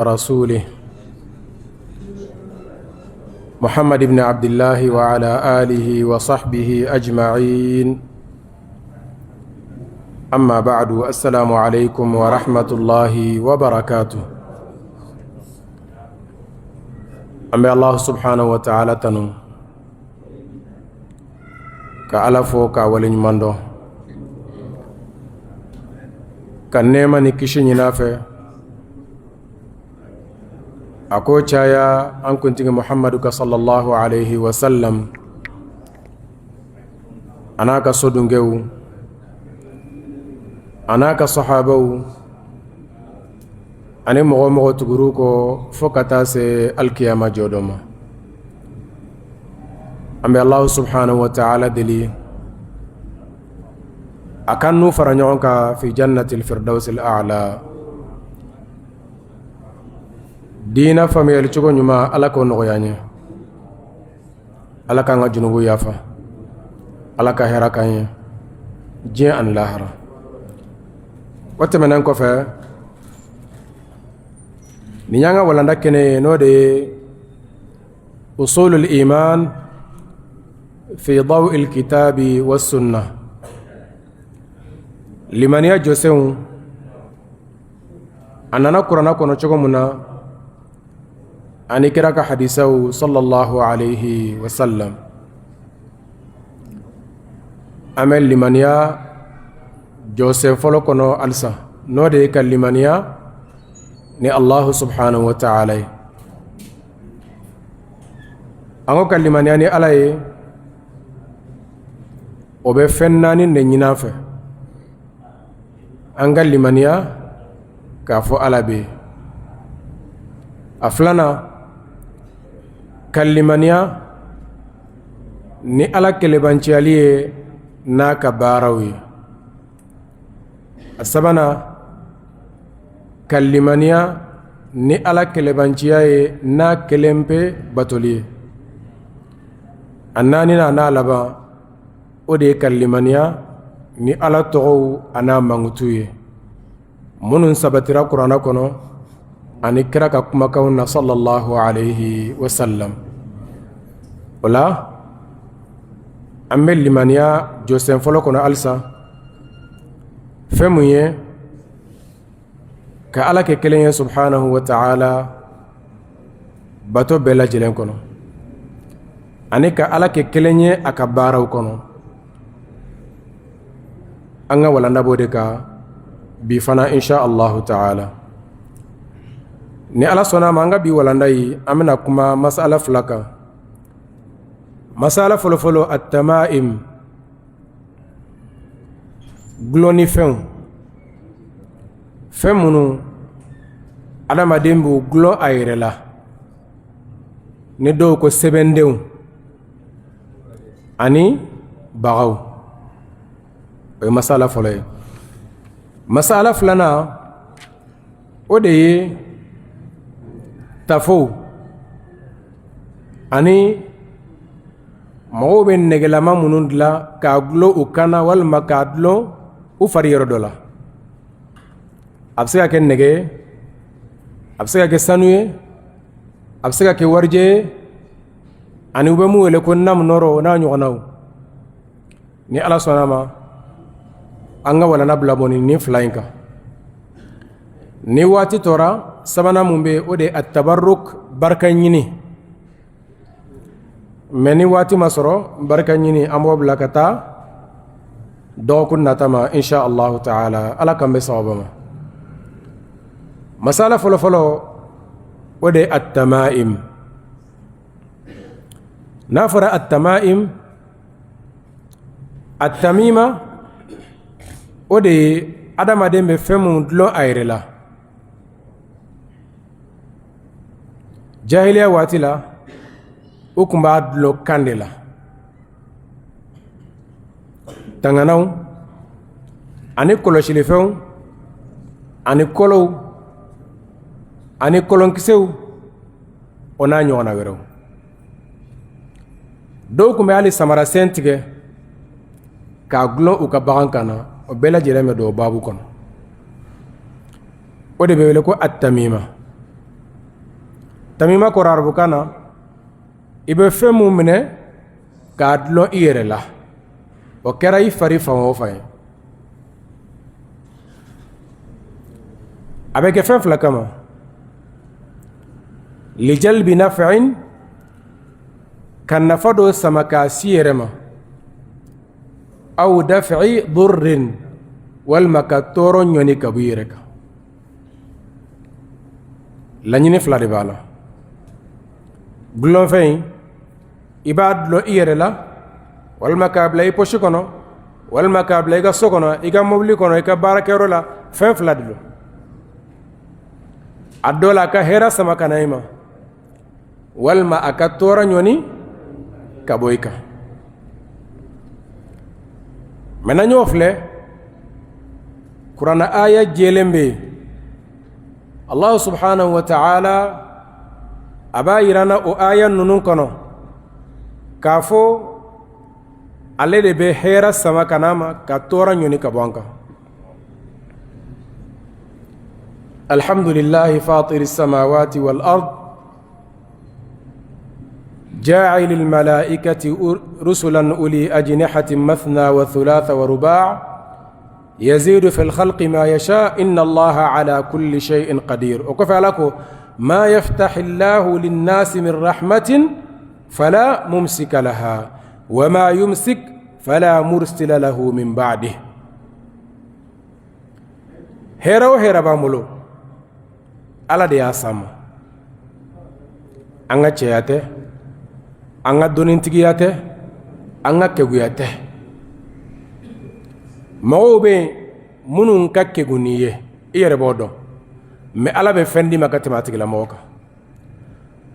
رسوله محمد بن عبد الله وعلى آله وصحبه أجمعين أما بعد السلام عليكم ورحمة الله وبركاته أما الله سبحانه وتعالى تنو ka Ala fo k'a waleɲuman dɔn ka nɛɛma ni kisi ɲini a fɛ a k'o caya an kuntigi Muhamadu kan sallallahu alayhi wa sallam a n'a ka sodunkɛw a n'a ka sahabaw ani mɔgɔ o mɔgɔ tugur'u kɔ fo ka taa se alikiyama jɔdon ma an bɛ Alahu subahanahu wa taala deli a k'an n'u fara ɲɔgɔn kan fi jannatil firdawsil a'la diina faamuyali cogo ɲuman Ala k'o nɔgɔya an ye Ala k'an ka junubu yafa Ala ka hɛrɛ k'an ye diɲɛ ani lahara o tɛmɛnen kɔfɛ nin y'an ka walanda kɛnɛ ye n'o de ye usulul iman fi daw'il kitabi wa sunna limaniya jɔsenw a nana kuranɛ kɔnɔ cogo min na ani kira ka hadisaw sallallahu alayhi wa sallam an bɛ limaniya jɔsen fɔlɔ kɔnɔ halisa n'o de ye ka limaniya ni Allahu subhanahu wa ta'ala ye an ko ka limaniya ni Ala ye o bɛ fɛn naani de ɲini an fɛ an ka limaniya k'a fɔ Ala bɛ yen a filanan ka limaniya ni Ala kelebanciyali ye n'a ka baaraw ye a sabanan ka limaniya ni Ala kelebanciya ye n'a kelen pe batoli ye a naaninan n'a laban o de ye ka limaniya ni Ala tɔgɔw a n'a mankutu ye minnu sabatira kuranɛ kɔnɔ ani kira ka kumakanw na sallallahu alayhi wa sallam o la an bɛ limaniya jɔsen fɔlɔ kɔnɔ halisa fɛn mun ye ka Ala kɛ kelen ye subhanahu wa ta'ala bato bɛɛ lajɛlen kɔnɔ ani ka Ala kɛ kelen ye a ka baaraw kɔnɔ an ka walanda b'o de kan bi fana insha Allahu ta'ala ni Ala sɔnna a ma an ka bi walanda yi an bɛna kuma masala fila kan masala fɔlɔfɔlɔ at-tama'im dulonnifɛnw fɛn minnu adamaden b'u dulon a yɛrɛ la ni dɔw ko sɛbɛndenw ani bagaw o ye masala fɔlɔ ye masala filanan o de ye tafow ani mɔgɔw bɛ nɛgɛlama minnu dilan k'a dulon u kan na walima k'a dulon u fari yɔrɔ dɔ la a bɛ se ka kɛ nɛgɛ ye a bɛ se ka kɛ sanu ye a bɛ se ka kɛ warijɛ ye ani u bɛ mun wele ko namunɔrɔ o n'a ɲɔgɔnnaw ni Ala sɔnna a ma an ka walanda bila bɔ nin fila in kan ni waati tora sabanan mun bɛ yen o de ye at-tabarruk barika ɲini mais ni waati ma sɔrɔ barika ɲini an b'o bila ka taa dɔgɔkun nata ma insha Allahu ta'ala Ala k'an bɛn sawaba ma masala fɔlɔfɔlɔ o de ye at-tama'im n'a fɔra at-tama'im at-tamima o de ye adamaden bɛ fɛn mun dulon a yɛrɛ la jahiliya waati la u tun b'a dulon kan de la tanganaw ani kɔlɔsilifɛnw ani kɔlɔw ani kɔlɔnkisɛw o n'a ɲɔgɔnna wɛrɛw dɔw tun bɛ hali samarasen tigɛ k'a dulon u ka bagan kan na o bɛɛ lajɛlen bɛ don o baabu kɔnɔ o de bɛ wele ko at-tamima. Tamima kɔrɔ arabukan na, i bɛ fɛn mun minɛ k'a dulon i yɛrɛ la, o kɛra i fari fan o fan ye. A bɛ kɛ fɛn fila kama: lijalbi naf'in, ka nafa dɔ sama k'a s'i yɛrɛ ma, aw daf'i durrin, walima ka tɔɔrɔ ɲɔni ka bɔ i yɛrɛ kan. Laɲini fila de b'a la. Dulonfɛn in, i b'a dulon i yɛrɛ la, walima k'a bila i pɔsi kɔnɔ, walima k'a bila i ka so kɔnɔ, i ka mobili kɔnɔ, i ka baarakɛyɔrɔ la. Fɛn fila de don. A dɔ la, a ka hɛrɛ sama ka na i ma, walima a ka tɔɔrɔ ɲɔni ka bɔ i kan. Mɛ n'an y'o filɛ, kuranɛ aya jɛlen bɛ yen. Allahu subhanahu wa ta'ala a b'a yira an na o aya ninnu kɔnɔ k'a fɔ ale de bɛ hɛrɛ sama ka na an ma, ka tɔɔrɔ ɲɔni ka bɔ an kan. Alhamdulillahi fatiri samawati wal ard, جاعل الملائكة رسلا أولي أجنحة مثنى وثلاث ورباع، يزيد في الخلق ما يشاء، إن الله على كل شيء قدير. O kɔfɛ, Ala ko: ما يفتح الله للناس من رحمة فلا ممسك لها، وما يمسك فلا مرسل له من بعده. Hɛrɛ o hɛrɛ b'an bolo, Ala de y'a s'an ma. An ka cɛya tɛ, an ka dɔnnitigiya tɛ, an ka keguya tɛ. Mɔgɔw bɛ yen minnu ka kegun n'i ye, i yɛrɛ b'o dɔn, mɛ Ala bɛ fɛn d'i ma ka tɛmɛ a tigilamɔgɔ kan.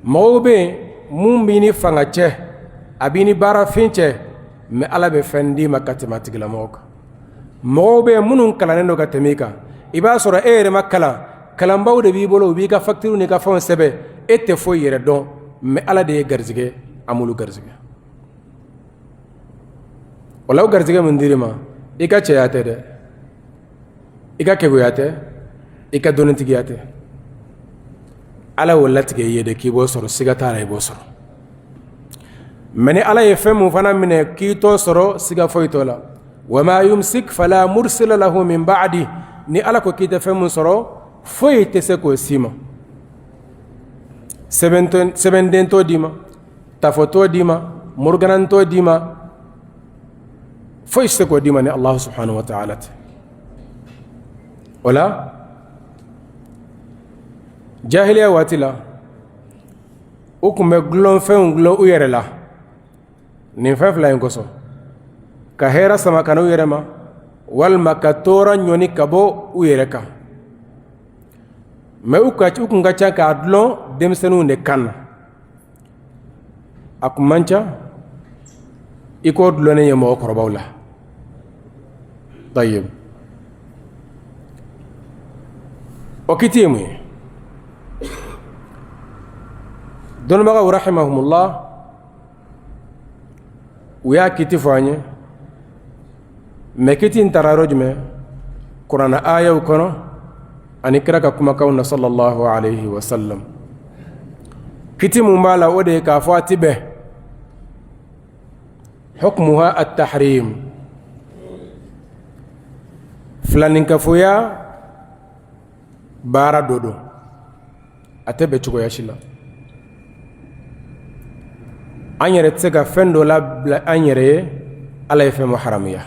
Mɔgɔw bɛ yen mun b'i ni fanga cɛ, a b'i ni baarafin cɛ, mɛ Ala bɛ fɛn d'i ma ka tɛmɛ a tigilamɔgɔ kan. Mɔgɔw bɛ yen minnu kalannen don ka tɛmɛ i kan. I b'a sɔrɔ e yɛrɛ ma kalan, kalanbaw de b'i bolo, u b'i ka facture n'i ka fɛnw sɛbɛn. E tɛ foyi yɛrɛ dɔn, mɛ Ala de ye garijɛgɛ, a m'olu garijɛgɛ. O la, o garijɛgɛ min dir'i ma, i ka cɛya tɛ dɛ, i ka keguya tɛ, i ka dɔnnitigiya tɛ. Ala y'o latigɛ i ye de k'i b'o sɔrɔ, siga t'a la, i b'o sɔrɔ. Mɛ ni Ala ye fɛn mun fana minɛ k'i t'o sɔrɔ, siga foyi t'o la. Wa ma yumsik fala mursila lahu min ba'di. Ni Ala ko k'i tɛ fɛn mun sɔrɔ, foyi tɛ se k'o s'i ma. Sɛbɛnden t'o d'i ma, tafo t'o d'i ma, muruganan t'o d'i ma, foyi tɛ se k'o d'i ma ni Allah subhanahu wa ta'ala tɛ. O la, jahiliya waati la, u tun bɛ dulonfɛnw dulon u yɛrɛ la nin fɛn fila in kosɔn: ka hɛrɛ sama ka na u yɛrɛ ma, walima ka tɔɔrɔ ɲɔni ka bɔ u yɛrɛ kan. Mɛ u kun ka ca k'a dulon denmisɛnninw de kan na. A kun man ca i k'o dulonnen ye mɔgɔkɔrɔbaw la. Tayib, o kiti ye mun ye? Dɔnnibagaw rahimahumullah, u y'a kiti fɔ an ye. Mɛ kiti in taara yɔrɔ jumɛn? Kuranɛ ayaw kɔnɔ ani kira ka kumakanw na sallallahu alayhi wa sallam. Kiti mun b'a la, o de ye k'a fɔ a ti bɛn. Hukmuha at-tahrim. Filaninkafoya baara dɔ don, a tɛ bɛn cogoya si la. An yɛrɛ tɛ se ka fɛn dɔ labila an yɛrɛ ye. Ala ye fɛn mun haramuya,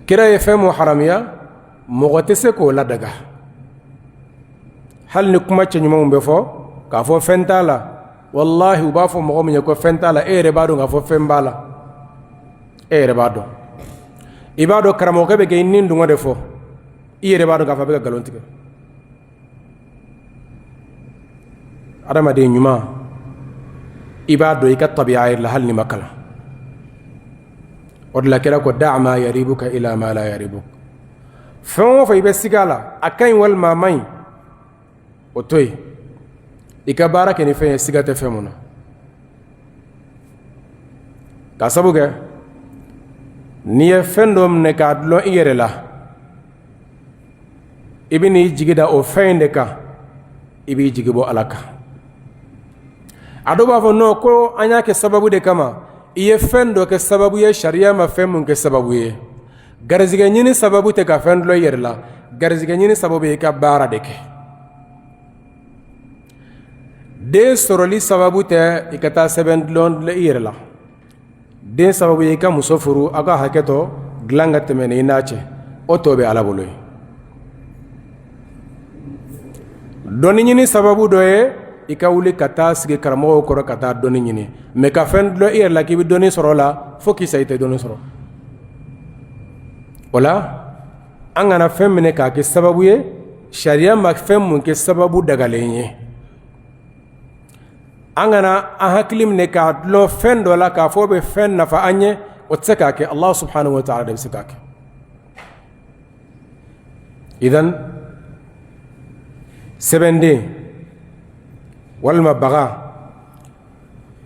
kira ye fɛn mun haramuya, mɔgɔ tɛ se k'o ladaga. Hali ni kuma cɛ ɲumanw bɛ fɔ k'a fɔ fɛn t'a la, walahi, u b'a fɔ mɔgɔ min ye ko fɛn t'a la, e yɛrɛ b'a dɔn k'a fɔ fɛn b'a la. E yɛrɛ b'a dɔn, i b'a dɔn karamɔgɔkɛ bɛ k'i ni dungɔ de fɔ. I yɛrɛ b'a dɔn k'a fɔ a bɛ ka nkalon tigɛ. Adamaden ɲuman, i b'a dɔn i ka tabiya yɛrɛ la, hali n'i ma kalan. O de la kira ko: da ma yaribuka ila ma la yaribuk. Fɛn o fɛn i bɛ siga a la, a ka ɲi walima a man ɲi, o to yen, i ka baara kɛ ni fɛn ye siga tɛ fɛn mun na. Ka sabu kɛ n'i ye fɛn dɔ minɛ k'a dulon i yɛrɛ la, i bɛ n'i jigi da o fɛn in de kan. I b'i jigi bɔ Ala kan. A dɔw b'a fɔ non, ko an y'a kɛ sababu de kama. I ye fɛn dɔ kɛ sababu ye, sariya ma fɛn mun kɛ sababu ye. Garisɛgɛ ɲini sababu tɛ ka fɛn dulon i yɛrɛ la. Garisɛgɛ ɲini sababu ye i ka baara de kɛ. Den sɔrɔli sababu tɛ i ka taa sɛbɛn dulon i yɛrɛ la. Den sababu ye i ka muso furu, aw ka hakɛ to dilan ka tɛmɛ i n'a cɛ, o tɔ bɛ Ala bolo ye. Dɔnni ɲini sababu dɔ ye i ka wuli ka taa sigi karamɔgɔw kɔrɔ ka taa dɔnni ɲini, mais ka fɛn dulon i yɛrɛ la k'i bɛ dɔnni sɔrɔ o la, fo k'i sa i tɛ dɔnni sɔrɔ o la. An kana fɛn minɛ k'a kɛ sababu ye, sariya ma fɛn mun kɛ sababu dagalen ye. An kana an hakili minɛ k'a dulon fɛn dɔ la k'a fɔ o bɛ fɛn nafa an ye. O tɛ se k'a kɛ, Allah subhanahu wa ta'ala de bɛ se k'a kɛ. Idan sɛbɛnden walima baga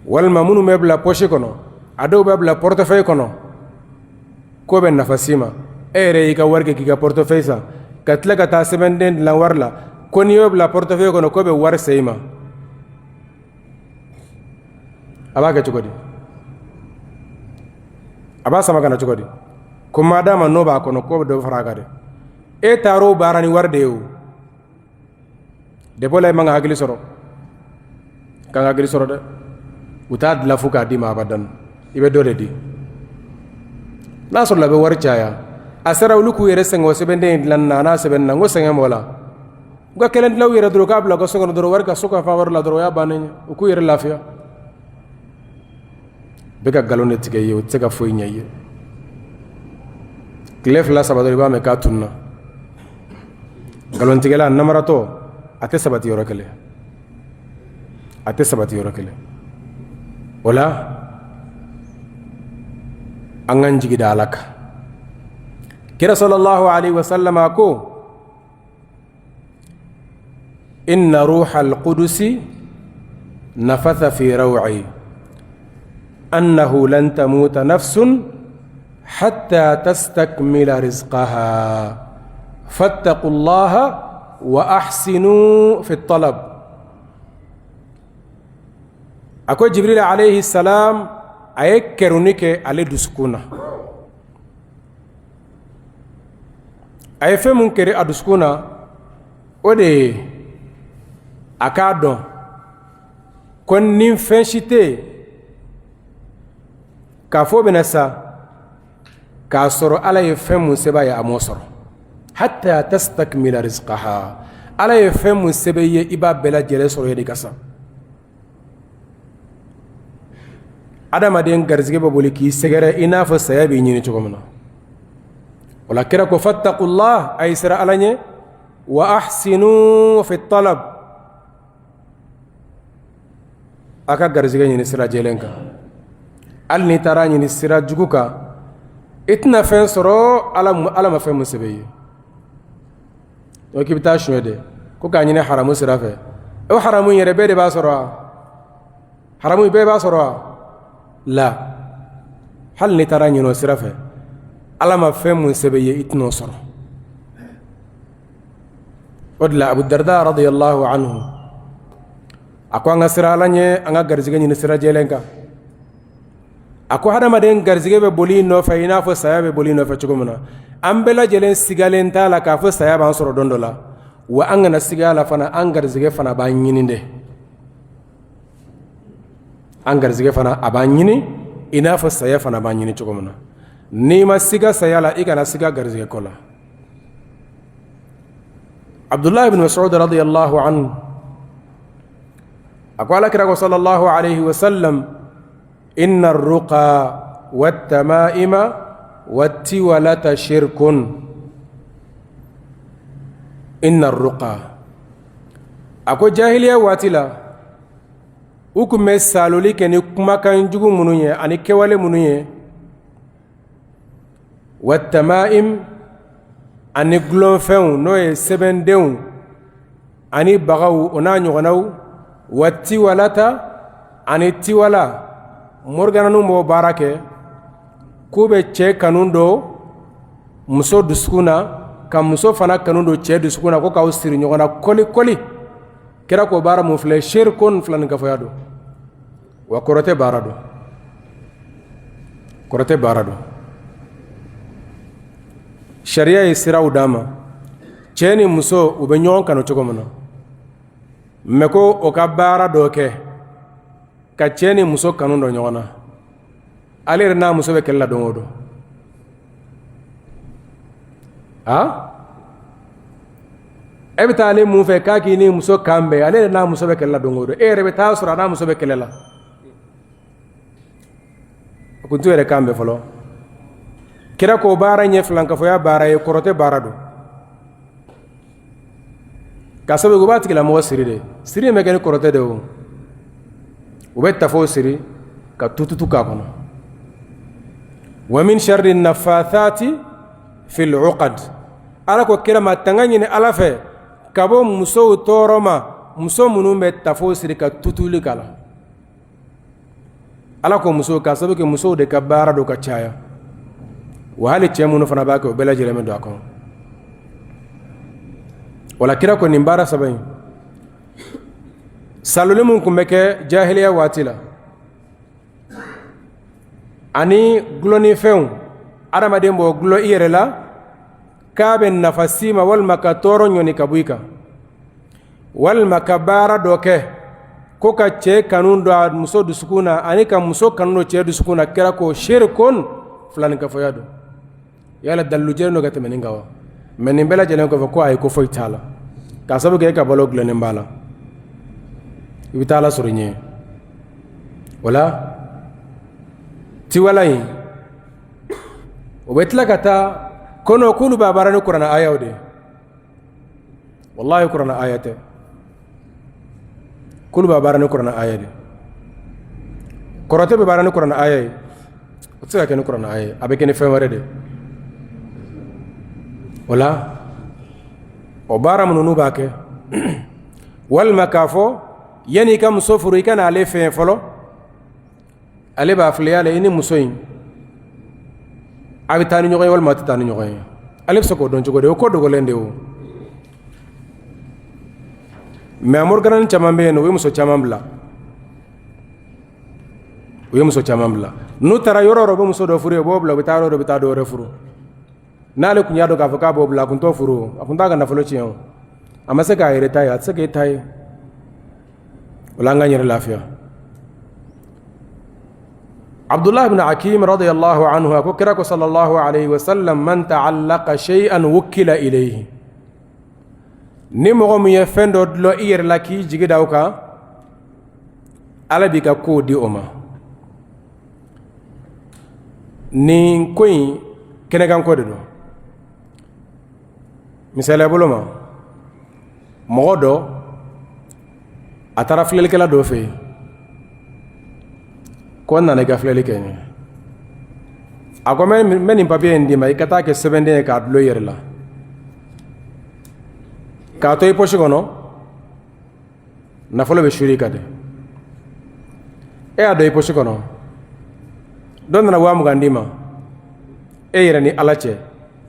walima minnu bɛ bila poche kɔnɔ, a dɔw bɛ bila portefeuille kɔnɔ, k'o bɛ nafa s'i ma. E yɛrɛ y'i ka wari kɛ k'i ka portefeuille san, ka tila ka taa sɛbɛnden dilan wari la ko n'i y'o bila portefeuille kɔnɔ, k'o bɛ wari se i ma. A b'a kɛ cogo di? A b'a sama ka na cogo di? Ko madama n'o b'a kɔnɔ, k'o bɛ dɔ fara a kan dɛ. E taar'o baara ni wari de ye. O depuis la, i man ka hakili sɔrɔ, kan ka hakili sɔrɔ dɛ. U t'a dilan fo k'a d'i ma abadan, i bɛ dɔ de di. N'a sɔrɔ la a bɛ wari caya, a sera olu k'u yɛrɛ sɛgɛn o sɛbɛnden in dilanni na, a n'a sɛbɛnni na, n ko sɛgɛn b'o la. U ka kelen dilan u yɛrɛ dɔrɔn, k'a bila u ka so kɔnɔ dɔrɔn, wari ka so ka fa wari la dɔrɔn, o y'a bannen ye. U k'u yɛrɛ lafiya. Bɛ ka nkalon de tigɛ i ye, o tɛ se ka foyi ɲɛ i ye. Tile 2 3 dɔrɔn, i b'a mɛn k'a tununna. Nkalontigɛla namaratɔ, a tɛ sabati yɔrɔ kelen, a tɛ sabati yɔrɔ kelen. O la, an k'an jigi da Ala kan. Kira sallallahu alaihi wasallam a ko: inna ruha al-qudusi nafatha fi raw'i annahu lan tamuta nafsun hatta tastakmila rizqaha fattaqullaha wa ahsinu fi talab. A ko Jibril alayhi salam a ye kɛruni kɛ ale dusukun na. A ye fɛn mun kɛri a dusukun na, o de ye a k'a dɔn ko ni fɛn si tɛ yen k'a fɔ bɛna sa k'a sɔrɔ Ala ye fɛn mun sɛbɛn a ye, a m'o sɔrɔ. Hatta tastakmila rizqaha, Ala ye fɛn mun sɛbɛn i ye, i b'a bɛɛ lajɛlen sɔrɔ yanni i ka sa. Adamaden garisɛgɛ bɛ boli k'i sɛgɛrɛ i n'a fɔ saya b'i ɲini cogo min na. O la, kira ko: fattaqullah, a ye siran Ala ɲɛ, wa ahsinu fi talab, a ka garisɛgɛ ɲini sira jɛlen kan. Hali n'i taara ɲini sira jugu kan, i tɛna fɛn sɔrɔ Ala ma fɛn mun sɛbɛn i ye. O k'i bɛ taa suɲɛ de ko k'a ɲini haramu sira fɛ, o haramu yɛrɛ, bɛɛ de b'a sɔrɔ wa? Haramu bɛɛ b'a sɔrɔ wa? La, hali n'i taara ɲini o sira fɛ, Ala ma fɛn mun sɛbɛn i ye, i tɛn'o sɔrɔ. O de la, Abu Darda radiyallahu anhu a ko an ka siran Ala ɲɛ, an ka garisɛgɛ ɲini sira jɛlen kan. A ko hadamaden garisɛgɛ bɛ boli i nɔfɛ i n'a fɔ saya bɛ boli i nɔfɛ cogo min na. An bɛɛ lajɛlen sigalen t'a la k'a fɔ saya b'an sɔrɔ don dɔ la wa. An kana siga a la fana, an garisɛgɛ fana b'an ɲini dɛ. An garisɛgɛ fana a b'an ɲini i n'a fɔ saya fana b'an ɲini cogo min na. N'i ma siga saya la, i kana siga garisɛgɛ ko la. Abdullahi ibn Mas'ud radiyallahu anhu a ko Ala kira ko sallallahu alaihi wasallam: inna ruqa wattamaima wattiwalata shirkun. Inna ruqa, a ko jahiliya waati la, u tun bɛ saloli kɛ ni kumakan jugu minnu ye ani kɛwale minnu ye, wattamaim, ani gulonfɛnw, n'o ye sɛbɛndenw ani bagaw, o n'a ɲɔgɔnnaw, wattiwalata, ani tiwala, morigananiw b'o baara kɛ, k'u bɛ cɛ kanu don muso dusukun na, ka muso fana kanu don cɛ dusukun na, ko k'aw siri ɲɔgɔn na kɔli kɔli. Kira ko baara mun filɛ, shirkun, filaninkafoya don, wa kɔrɔtɛ baara don, kɔrɔtɛ baara don. Sariya ye siraw d'an ma, cɛ ni muso u bɛ ɲɔgɔn kanu cogo min na, mɛ ko o ka baara dɔ kɛ ka cɛ ni muso kanu don ɲɔgɔn na. Ale yɛrɛ n'a muso bɛ kɛlɛ la don o don. A e bɛ taa ale mun fɛ k'a k'i ni muso kan bɛn? Ale yɛrɛ n'a muso bɛ kɛlɛ la don o don. E yɛrɛ bɛ taa sɔrɔ a n'a muso bɛ kɛlɛ la. A kun t'u yɛrɛ kan bɛn fɔlɔ. Kira ko baara in ye filankafoya baara ye, kɔrɔtɛ baara don, ka sababu u b'a tigilamɔgɔ siri de. Siri in bɛ kɛ ni kɔrɔtɛ de. O u bɛ tafow siri ka tututu k'a kɔnɔ. Wa min sharri nafathati fil uqad. Ala ko kira ma, tanga ɲini Ala fɛ ka bɔ musow tɔɔrɔ ma, muso minnu bɛ tafow siri ka tutuli k'a la. Ala ko musow, ka sababu kɛ musow de ka baara don ka caya, wa hali cɛ minnu fana b'a kɛ, o bɛɛ lajɛlen bɛ don a kɔnɔ. O la kira ko nin baara saba in, saloli min tun bɛ kɛ jahiliya waati la, ani dulonnifɛnw, adamaden b'o dulon i yɛrɛ la k'a bɛ nafa s'i ma walima ka tɔɔrɔ ɲɔni ka bɔ i kan, walima ka baara dɔ kɛ ko ka cɛ kanu don a muso dusukun na ani ka muso kanu don cɛ dusukun na, kira ko shirkun, filaninkafoya don. Yala dalilu jɛlen don ka tɛmɛ nin kan wa? Mɛ nin bɛɛ lajɛlen kɔfɛ, ko ayi, ko foyi t'a la, k'a sababu kɛ e ka balo dulonnen b'a la, i bɛ taa Ala sɔrɔ ɲɛ. O la tiwala in, o bɛ tila ka taa kɔnɔ k'olu b'a baara ni kuranɛ ayaw de ye. Wallahi, kuranɛ aya tɛ. K'olu b'a baara ni kuranɛ aya de. Kɔrɔtɛ bɛ baara ni kuranɛ aya ye? O tɛ se ka kɛ ni kuranɛ aya ye, a bɛ kɛ ni fɛn wɛrɛ de. O la o baara minnu n'u b'a kɛ, walima k'a fɔ yanni i ka muso furu, i ka na ale fɛ yen fɔlɔ, ale b'a filɛ yala i ni muso in a bɛ taa ni ɲɔgɔn ye walima a tɛ taa ni ɲɔgɔn ye. Ale bɛ se k'o dɔn cogo di? O ko dogolen de o. Mɛ amorikani caman bɛ yen nɔ, u ye muso caman bila, u ye muso caman bila. N'u taara yɔrɔ o yɔrɔ, u bɛ muso dɔ furu, u b'o bila, u bɛ taa yɔrɔ dɔ, u bɛ taa dɔ wɛrɛ furu. N'ale tun y'a dɔn k'a fɔ k'a b'o bila, a tun t'o furu, a tun t'a ka nafolo tiɲɛ. O a ma se k'a yɛrɛ ta ye, a tɛ se k'e ta ye. O la an k'an yɛrɛ lafiya. Abdullah ibn Hakim radiyallahu anhu, a ko kira ko sallallahu alayhi wa sallam, man ta'allaqa shay'an wukkila ilayhi. Ni mɔgɔ min ye fɛn dɔ dulon i yɛrɛ la k'i jigi da o kan, Ala b'i ka kow di o ma. Nin ko in kɛnɛkanko de don. Misaliya bolo ma, mɔgɔ dɔ a taara filɛlikɛla dɔ fɛ yen ko n nana i ka filɛli kɛ n ye. A ko n bɛ nin papiye in d'i ma, i ka taa kɛ sɛbɛnden ye k'a dulon i yɛrɛ la, k'a to i pɔsi kɔnɔ, nafolo bɛ suuru i kan de. E y'a don i pɔsi kɔnɔ, dɔ nana 20.000 d'i ma. E yɛrɛ ni Ala cɛ,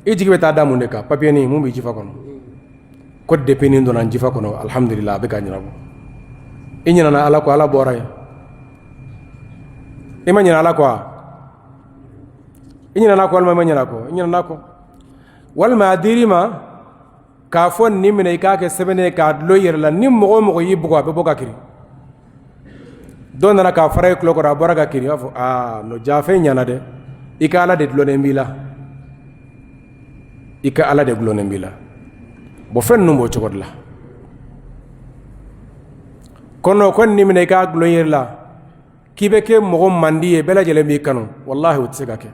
i jigi bɛ taa da mun de kan? Papiye nin mun b'i jifa kɔnɔ, ko depuis nin donna n jifa kɔnɔ, alhamdulillah, a bɛ ka ɲɛnabɔ. I ɲinɛna Ala kɔ, Ala bɔra yen. I ma ɲinɛ Ala kɔ wa? I ɲinɛna kɔ walima i ma ɲinɛ kɔ? I ɲinɛna kɔ. Walima a dir'i ma k'a fɔ nin minɛ, i k'a kɛ sɛbɛnden ye k'a dulon i yɛrɛ la, ni mɔgɔ o mɔgɔ y'i bugɔ, a bɛ bɔ ka kirin. Dɔ nana k'a fara i tulo kɔrɔ, a bɔra ka kirin. I b'a fɔ aa non, jaa fɛn ɲana dɛ. I ka Ala de dulonnen b'i la, i ka Ala de dulonnen b'i la. Bon, fɛn ninnu b'o cogo de la. Kɔnɔ ko nin minɛ, i k'a dulon i yɛrɛ la k'i bɛ kɛ mɔgɔ mandi ye, bɛɛ lajɛlen b'i kanu, walahi, o tɛ se ka kɛ.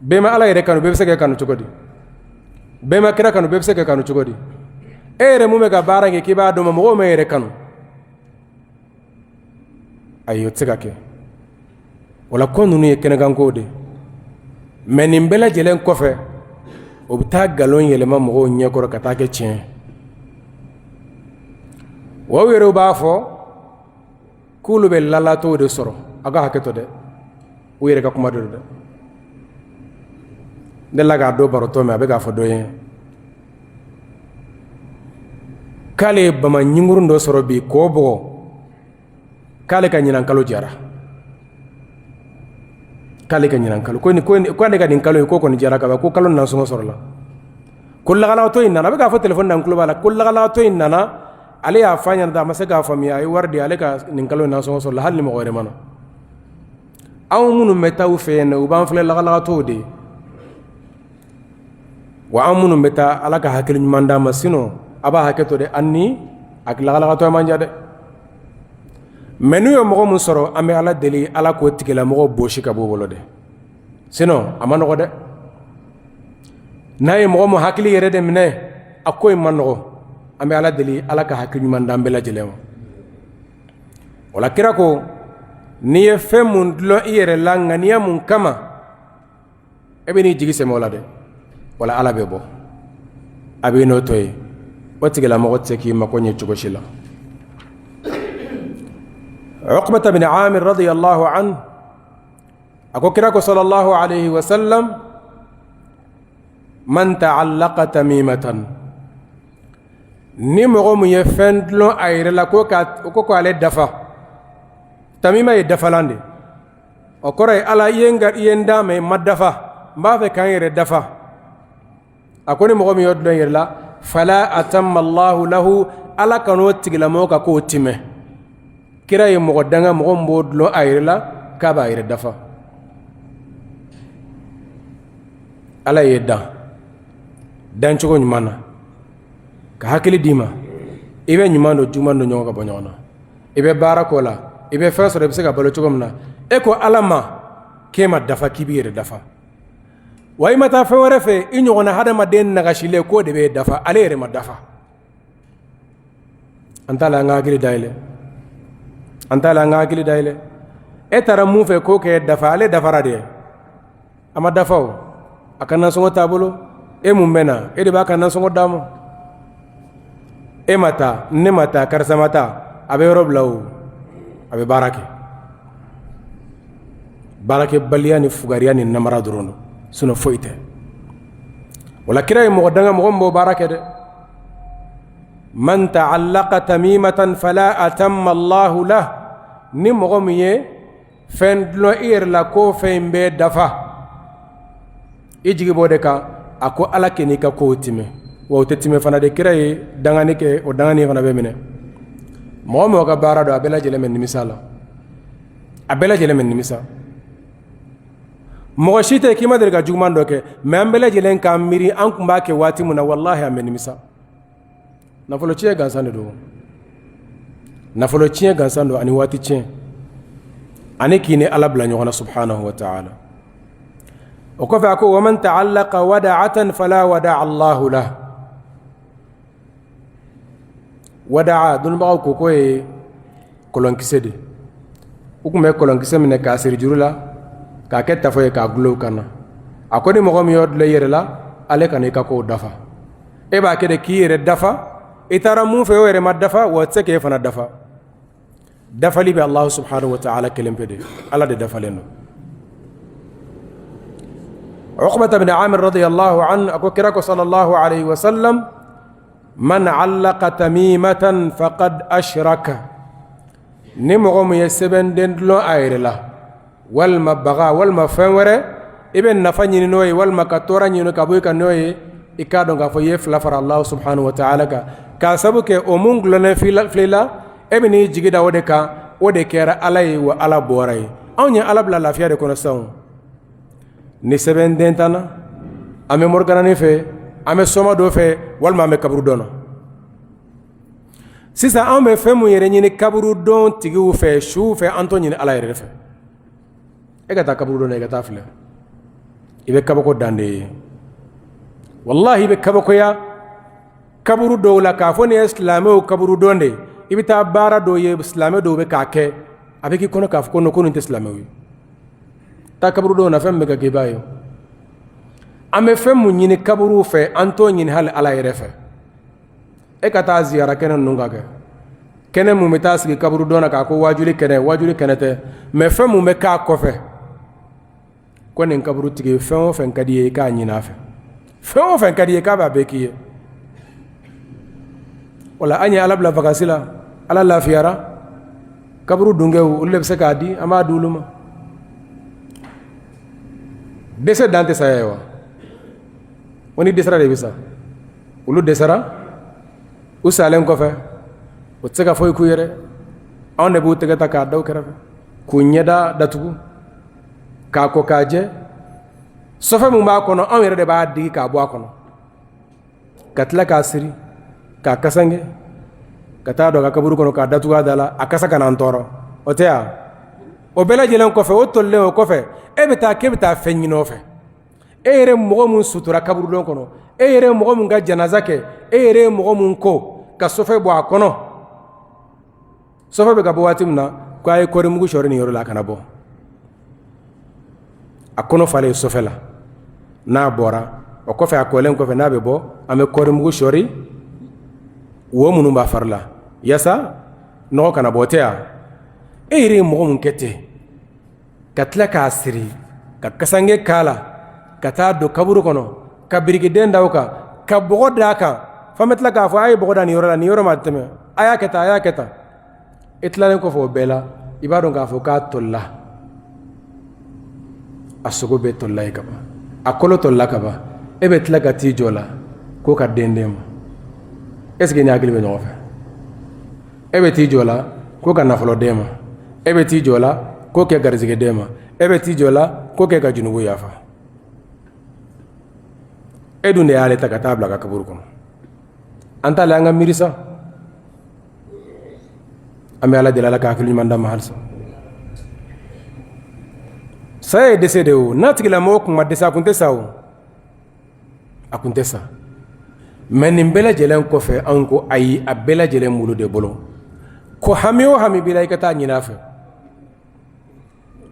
Bɛɛ ma Ala yɛrɛ kanu, bɛɛ bɛ se ka kanu cogo di? Bɛɛ ma kira kanu, bɛɛ bɛ se ka kanu cogo di? E yɛrɛ mun bɛ ka baara kɛ k'i b'a dɔn ma, mɔgɔw ma e yɛrɛ kanu? Ayi, o tɛ se ka kɛ. O la ko ninnu ye kɛnɛkankow de. Mɛ nin bɛɛ lajɛlen kɔfɛ, o bɛ taa nkalon yɛlɛma mɔgɔw ɲɛkɔrɔ ka taa kɛ tiɲɛ. Wa u yɛrɛ b'a fɔ k'olu bɛ lalatɔw de sɔrɔ. A ka hakɛ to dɛ, u yɛrɛ ka kuma de don dɛ. Ne la k'a dɔ barotɔ mɛn, a bɛ k'a fɔ dɔ ye. K'ale ye bama ɲinkurun dɔ sɔrɔ bi k'o bugɔ, k'ale ka ɲinan kalo jara, k'ale ka ɲinan kalo ko k'ale ka nin kalo ye ko kɔni jara kaban, ko kalo nasɔngɔ sɔrɔla, ko lagalagatɔ in nana. A bɛ k'a fɔ telefɔni na, n tulo b'a la, ko lagalagatɔ in nana, ale y'a f'a ɲɛna, a ma se k'a faamuya, a ye wari di, ale ka nin kalo nasɔngɔ sɔrɔla, hali ni mɔgɔ wɛrɛ ma na. Anw minnu bɛ taa u fɛ yen, u b'an filɛ lagalagatɔw de ye wa. An minnu bɛ taa, Ala ka hakili ɲuman d'an ma, sinon a b'a hakɛ to dɛ, an ni a lagalagatɔ man jan dɛ. Mais n'u ye mɔgɔ min sɔrɔ, an bɛ Ala deli, Ala k'o tigilamɔgɔ bosi ka b'o bolo dɛ, sinon a ma nɔgɔ dɛ. N'a ye mɔgɔ min hakili yɛrɛ de minɛ, a ko in ma nɔgɔ. An bɛ Ala deli, Ala ka hakili ɲuman d'an bɛɛ lajɛlen ma. O la kira ko n'i ye fɛn mun dulon i yɛrɛ la ŋaniya mun kama, e bɛ n'i jigi sɛmɛ o la dɛ, wala Ala bɛ bɔ a bɛ n'o to yen, o tigilamɔgɔ tɛ se k'i mako ɲɛ cogo si la. Uqbata bin Amir radiyallahu anhu a ko kira ko sallallahu alayhi wa sallam, man ta'allaqa tamimatan, ni mɔgɔ mun ye fɛn dulon a yɛrɛ la ko ka ko k'ale dafa, tamima ye dafalan de, o kɔrɔ ye Ala i ye n dan mais n ma dafa, n b'a fɛ ka n yɛrɛ dafa. A ko ni mɔgɔ min y'o dulon yɛrɛ la, fala atamma Allahu lahu, Ala kan'o tigilamɔgɔ ka kow timɛ. Kira ye mɔgɔ danga mɔgɔ min b'o dulon a yɛrɛ la k'a b'a yɛrɛ dafa. Ala ye dan dancogo ɲuman na ka hakili d'i ma, i bɛ ɲuman don juguman don ɲɔgɔn ka bɔ ɲɔgɔn na, i bɛ baara k'o la, i bɛ fɛn sɔrɔ, i bɛ se ka balo cogo min na. E ko Ala ma k'e ma dafa, k'i b'i yɛrɛ dafa wa. I ma taa fɛn wɛrɛ fɛ, i ɲɔgɔnna hadamaden nagasilen k'o de bɛ dafa, ale yɛrɛ ma dafa. An t'a la an ka hakili dayɛlɛ, an t'a la an ka hakili dayɛlɛ. E taara mun fɛ k'o k'e dafa, ale dafara de, a ma dafa o, a ka nasɔngɔ t'a bolo. E mun bɛ na, e de b'a ka nasɔngɔ d'a ma. E ma taa, ne ma taa, karisa ma taa, a bɛ yɔrɔ bila o, a bɛ baara kɛ. Baarakɛbaliya ni fugariya ni namara dɔrɔn don, sinon foyi tɛ. O la kira ye mɔgɔ danga mɔgɔ min b'o baara kɛ dɛ. Man ta'allaqa tamimatan fala atamma Allahu lah, ni mɔgɔ min ye fɛn dulon i yɛrɛ la k'o fɛn in bɛ dafa, i jigi b'o de kan, a ko Ala kan'i ka kow timɛ. Wa o tɛ timɛ fana de. Kira ye dangani kɛ, o dangani fana bɛ minɛ. Mɔgɔ mɔgɔ ka baara don, a bɛɛ lajɛlen bɛ nimisa la, a bɛɛ lajɛlen bɛ nimisa. Mɔgɔ si tɛ k'i ma deli ka juguman dɔ kɛ, mais an bɛɛ lajɛlen k'an miiri an tun b'a kɛ waati min na, walahi an bɛ nimisa. Nafolo tiɲɛ gansan de don, nafolo tiɲɛ gansan don, ani waati tiɲɛ, ani k'i ni Ala bila ɲɔgɔn na subhanahu wa ta'ala. O kɔfɛ a ko wa man ta'allaqa wada'atan fala wada'a Allahu lah. Wada'a, dɔnnibagaw ko k'o ye kɔlɔnkisɛ de. U tun bɛ kɔlɔnkisɛ minɛ k'a siri juru la k'a kɛ tafo ye k'a dulon kan na. A ko ni mɔgɔ min y'o dulon i yɛrɛ la, ale kan'i ka kow dafa. E b'a kɛ de k'i yɛrɛ dafa, i taara mun fɛ, o yɛrɛ ma dafa wa, tɛ se k'e fana dafa. Dafali bɛ Allahu subhanahu wa ta'ala kelen pe de, Ala de dafalen don. Uqbata bin Amir radiyallahu anhu a ko kira ko sallallahu alayhi wa sallam, man allaqa tamimatan faqad ashraka, ni mɔgɔ min ye sɛbɛnden dulon a yɛrɛ la, walima baga, walima fɛn wɛrɛ i bɛ nafa ɲini n'o ye, walima ka tɔɔrɔ ɲini ka bɔ i kan n'o ye, i k'a dɔn k'a fɔ i ye fila fara Allahu subhanahu wa ta'ala kan, k'a sabu kɛ o mun dulonnen filɛ la, e bɛ n'i jigi da o de kan, o de kɛra Ala ye wa Ala bɔra ye. Anw ye Ala bila lafiya de kɔnɔ sisan. Ni sɛbɛnden t'an na, an bɛ morikaranin fɛ, an bɛ soma dɔ fɛ, walima an bɛ kaburudon na. Sisan an bɛ fɛn mun yɛrɛ ɲini kaburudon tigiw fɛ, suw fɛ, an t'o ɲini Ala yɛrɛ fɛ. E ka taa kaburudon na, i ka taa filɛ, i bɛ kabako dan de ye. Walahi i bɛ kabakoya kaburu dɔw la k'a fɔ nin ye silamɛw kaburudon de ye. I bɛ taa baara dɔw ye, silamɛ dɔw bɛ k'a kɛ, a bɛ k'i kɔnɔ k'a fɔ ko non, ko nin tɛ silamɛw ye. Taa kaburudon na, fɛn min bɛ ka kɛ, i b'a ye. An bɛ fɛn mun ɲini kaburuw fɛ, an t'o ɲini hali Ala yɛrɛ fɛ. E ka taa ziyara kɛnɛ ninnu ka kɛ kɛnɛ mun bɛ taa sigi kaburudon na k'a ko wajuli kɛnɛ, wajuli kɛnɛ tɛ, mais fɛn mun bɛ k'a kɔfɛ, ko nin kaburu tigi, fɛn o fɛn ka di ye i k'a ɲini a fɛ, fɛn o fɛn ka di ye k'a b'a bɛɛ k'i ye. Wala an ye Ala bila vacances la, Ala lafiyara, kaburu dunkɛw olu de bɛ se k'a di, an b'a di olu ma. Dɛsɛ dan tɛ saya ye wa? Ko n'i dɛsɛra de i bɛ sa. Olu dɛsɛra, u salen kɔfɛ u tɛ se ka foyi k'u yɛrɛ. Anw de b'u tɛgɛ ta k'a da u kɛrɛfɛ, k'u ɲɛda datugu, k'a ko k'a jɛ. Sɔfɛ min b'a kɔnɔ, anw yɛrɛ de b'a digi k'a bɔ a kɔnɔ, ka tila k'a siri, k'a kasange, ka taa don a ka kaburu kɔnɔ, k'a datugu a da la, a kasa kana an tɔɔrɔ. O tɛ yan? O bɛɛ lajɛlen kɔfɛ, o tolilen o kɔfɛ, e bɛ taa k'e bɛ taa fɛn ɲini o fɛ. E yɛrɛ mɔgɔ min sutura kaburudon kɔnɔ, e yɛrɛ mɔgɔ min ka janaza kɛ, e yɛrɛ mɔgɔ min ko ka sɔfɛ bɔ a kɔnɔ, sɔfɛ bɛ ka bɔ waati min na, ko a ye kɔɔrimugu sɔri nin yɔrɔ la, a kana bɔ. A kɔnɔ falen sɔfɛ la, n'a bɔra o kɔfɛ, a kɔlen kɔfɛ, n'a bɛ bɔ, an bɛ kɔɔrimugu sɔri wo minnu b'a fari la, yaasa nɔgɔ kana bɔ. Tɛ yan? E yɛrɛ ye mɔgɔ min kɛ ten, ka tila k'a siri, ka kasange k'a la, ka taa don kaburu kɔnɔ, ka birikiden da o kan, ka bɔgɔ d'a kan, f'an bɛ tila k'a fɔ a ye bɔgɔ da nin yɔrɔ la, nin yɔrɔ ma tɛmɛ, a y'a kɛ tan, a y'a kɛ tan. E tilalen kɔfɛ o bɛɛ la, i b'a dɔn k'a fɔ k'a tolila, a sogo bɛɛ tolila ye kaban, a kolo tolila kaban. E bɛ tila ka t'i jɔ la k'o ka den d'e ma. Est-ce que ni hakili bɛ ɲɔgɔn fɛ? E bɛ t'i jɔ la k'o ka nafolo d'e ma, e bɛ t'i jɔ la k'o kɛ garisɛgɛ d'e ma, e bɛ t'i jɔ la k'o kɛ ka junubu yafa. E dun de y'ale ta ka taa bila ka kaburu kɔnɔ. An t'a la, an ka miiri sa. An bɛ Ala deli, Ala ka hakili ɲuman d'an ma halisa. Saya ye dɛsɛ de ye o. N'a tigilamɔgɔ kun ma dɛsɛ, a kun tɛ sa o, a kun tɛ sa. Mais nin bɛɛ lajɛlen kɔfɛ, anw ko ayi, a bɛɛ lajɛlen b'olu de bolo. Ko hami o hami b'i la, i ka taa ɲini a fɛ.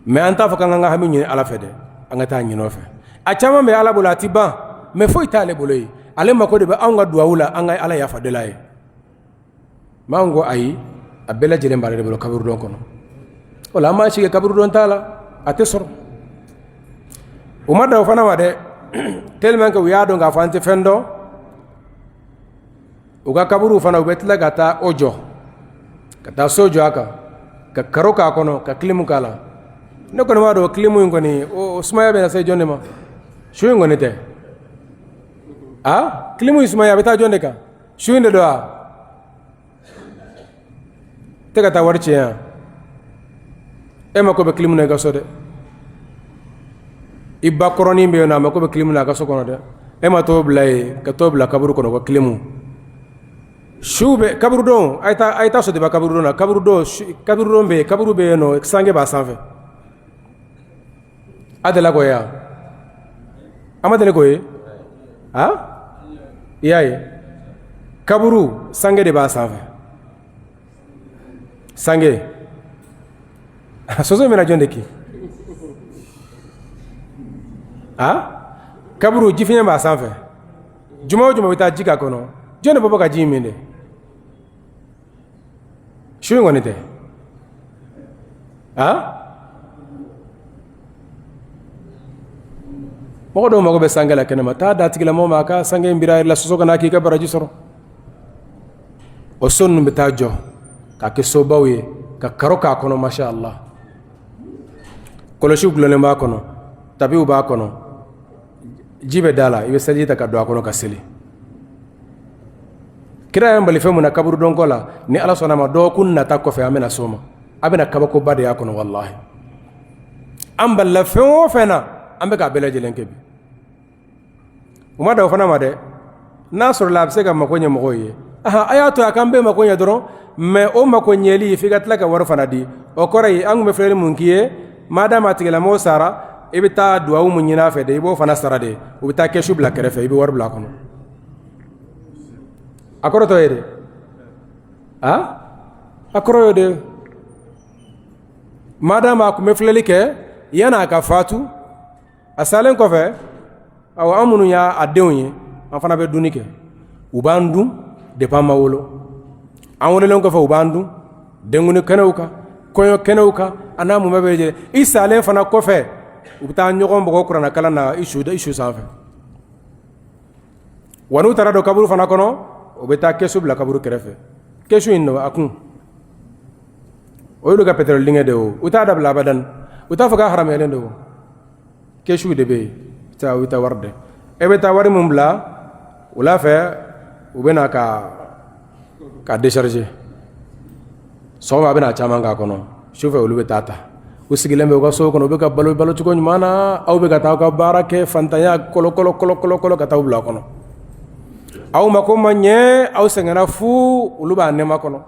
Mais an t'a fɔ k'an ka hami ɲini Ala fɛ dɛ, an ka taa ɲini o fɛ. A caman bɛ Ala bolo, a tɛ ban, mais foyi t'ale bolo yen. Ale mako de bɛ anw ka duwawu la, an ka Ala yafa deli a ye. Mais anw ko ayi, a bɛɛ lajɛlen b'ale de bolo kaburudon kɔnɔ. O la an b'a sigi kaburudon t'a la, a tɛ sɔrɔ. U ma dan o fana ma dɛ, tellement que u y'a dɔn k'a fɔ an tɛ fɛn dɔn. U ka kaburu fana, u bɛ tila ka taa o jɔ, ka taa so jɔ a kan, ka karo k'a kɔnɔ, ka kilimu k'a la. Ne kɔni b'a dɔn, kilimu in kɔni, o sumaya bɛna se jɔn de ma? Su in kɔni tɛ. A kilimu in sumaya a bɛ taa jɔn de kan? Su in de don wa? Tɛ ka taa wari tiɲɛ yan. E mako bɛ kilimu na i ka so dɛ. I ba kɔrɔnin bɛ yen nɔ, a mako bɛ kilimu na a ka so kɔnɔ dɛ. E ma t'o bila yen, ka t'o bila kaburu kɔnɔ ka kilimu. Su bɛ kaburudon, a ye taa, a ye taa Sotiba kaburudon na. Kaburudon, kaburudon bɛ yen, kaburu bɛ yen nɔ, sange b'a sanfɛ. A delila k'o ye wa? A ma deli k'o ye? A i y'a ye, kaburu sange de b'a sanfɛ. Sange, soso bɛna jɔn de kin? A kaburu jifiɲɛ b'a sanfɛ. Juma o juma bɛ taa ji k'a kɔnɔ. Jɔn de bɛ bɔ ka ji in min de? Su in kɔni tɛ. A mɔgɔ dɔw mago bɛ sange la kɛnɛma, taa d'a tigilamɔgɔ ma, a ka sange in biri a yɛrɛ la, soso kana k'i ka baraji sɔrɔ. O so ninnu bɛ taa jɔ k'a kɛ sobaw ye, ka karo k'a kɔnɔ, masha Allah. Kɔlɔsiw dulonnen b'a kɔnɔ, tapiw b'a kɔnɔ, ji bɛ da la, i bɛ seliji ta ka don a kɔnɔ ka seli. Kira y'an bali fɛn mun na kaburudonko la, ni Ala sɔnna a ma, dɔgɔkun nata kɔfɛ an bɛna s'o ma. A bɛna kabakoba de y'a kɔnɔ, walahi. An balila fɛn o fɛn na, an bɛ k'a bɛɛ lajɛlen kɛ bi. U ma dan o fana ma dɛ. N'a sɔrɔla a bɛ se ka mako ɲɛ mɔgɔw ye, a y'a to a k'an bɛɛ mako ɲɛ dɔrɔn. Mais o mako ɲɛli, f'i ka tila ka wari fana di. O kɔrɔ ye, an tun bɛ filɛli mun k'i ye, madama a tigilamɔgɔ sara, i bɛ taa duwawu mun ɲini a fɛ dɛ, i b'o fana sara de. U bɛ taa kɛsu bila kɛrɛfɛ, i bɛ wari bila a kɔnɔ. A kɔrɔ t'o ye dɛ. A kɔrɔ y'o de. Madama a tun bɛ filɛli kɛ yanni a ka fatu, a salen kɔfɛ, awa, an minnu y'a denw ye, an fana bɛ dunni kɛ. U b'an dun depuis an ma wolo. An wololen kɔfɛ, u b'an dun denkundi kɛnɛw kan, kɔɲɔ kɛnɛw kan, a n'a mun bɛɛ lajɛlen. I salen fana kɔfɛ, u bɛ taa ɲɔgɔn bugɔ kuranɛkalan na i su sanfɛ. Wa n'u taara don kaburu fana kɔnɔ, o bɛ taa kɛsu bila kaburu kɛrɛfɛ. Kɛsu in a kun, o y'olu ka pétrole dingɛ de o. U t'a dabila abadan, u t'a fɔ k'a haramuyalen don. Kɛsu de bɛ yen, taa u bɛ taa wari dɛ. E bɛ taa wari min bila wula fɛ, u bɛ na ka décharger. Sɔgɔma a bɛna caman k'a kɔnɔ, sufɛ olu bɛ taa ta. U sigilen bɛ u ka so kɔnɔ, u bɛ ka balo balocogo ɲuman na. Aw bɛ ka taa aw ka baara kɛ fantanya kɔlɔkɔlɔ kɔlɔkɔlɔ kɔlɔ ka taa bila a kɔnɔ. Aw mako ma ɲɛ, aw sɛgɛnna fu, olu b'a nɛma kɔnɔ.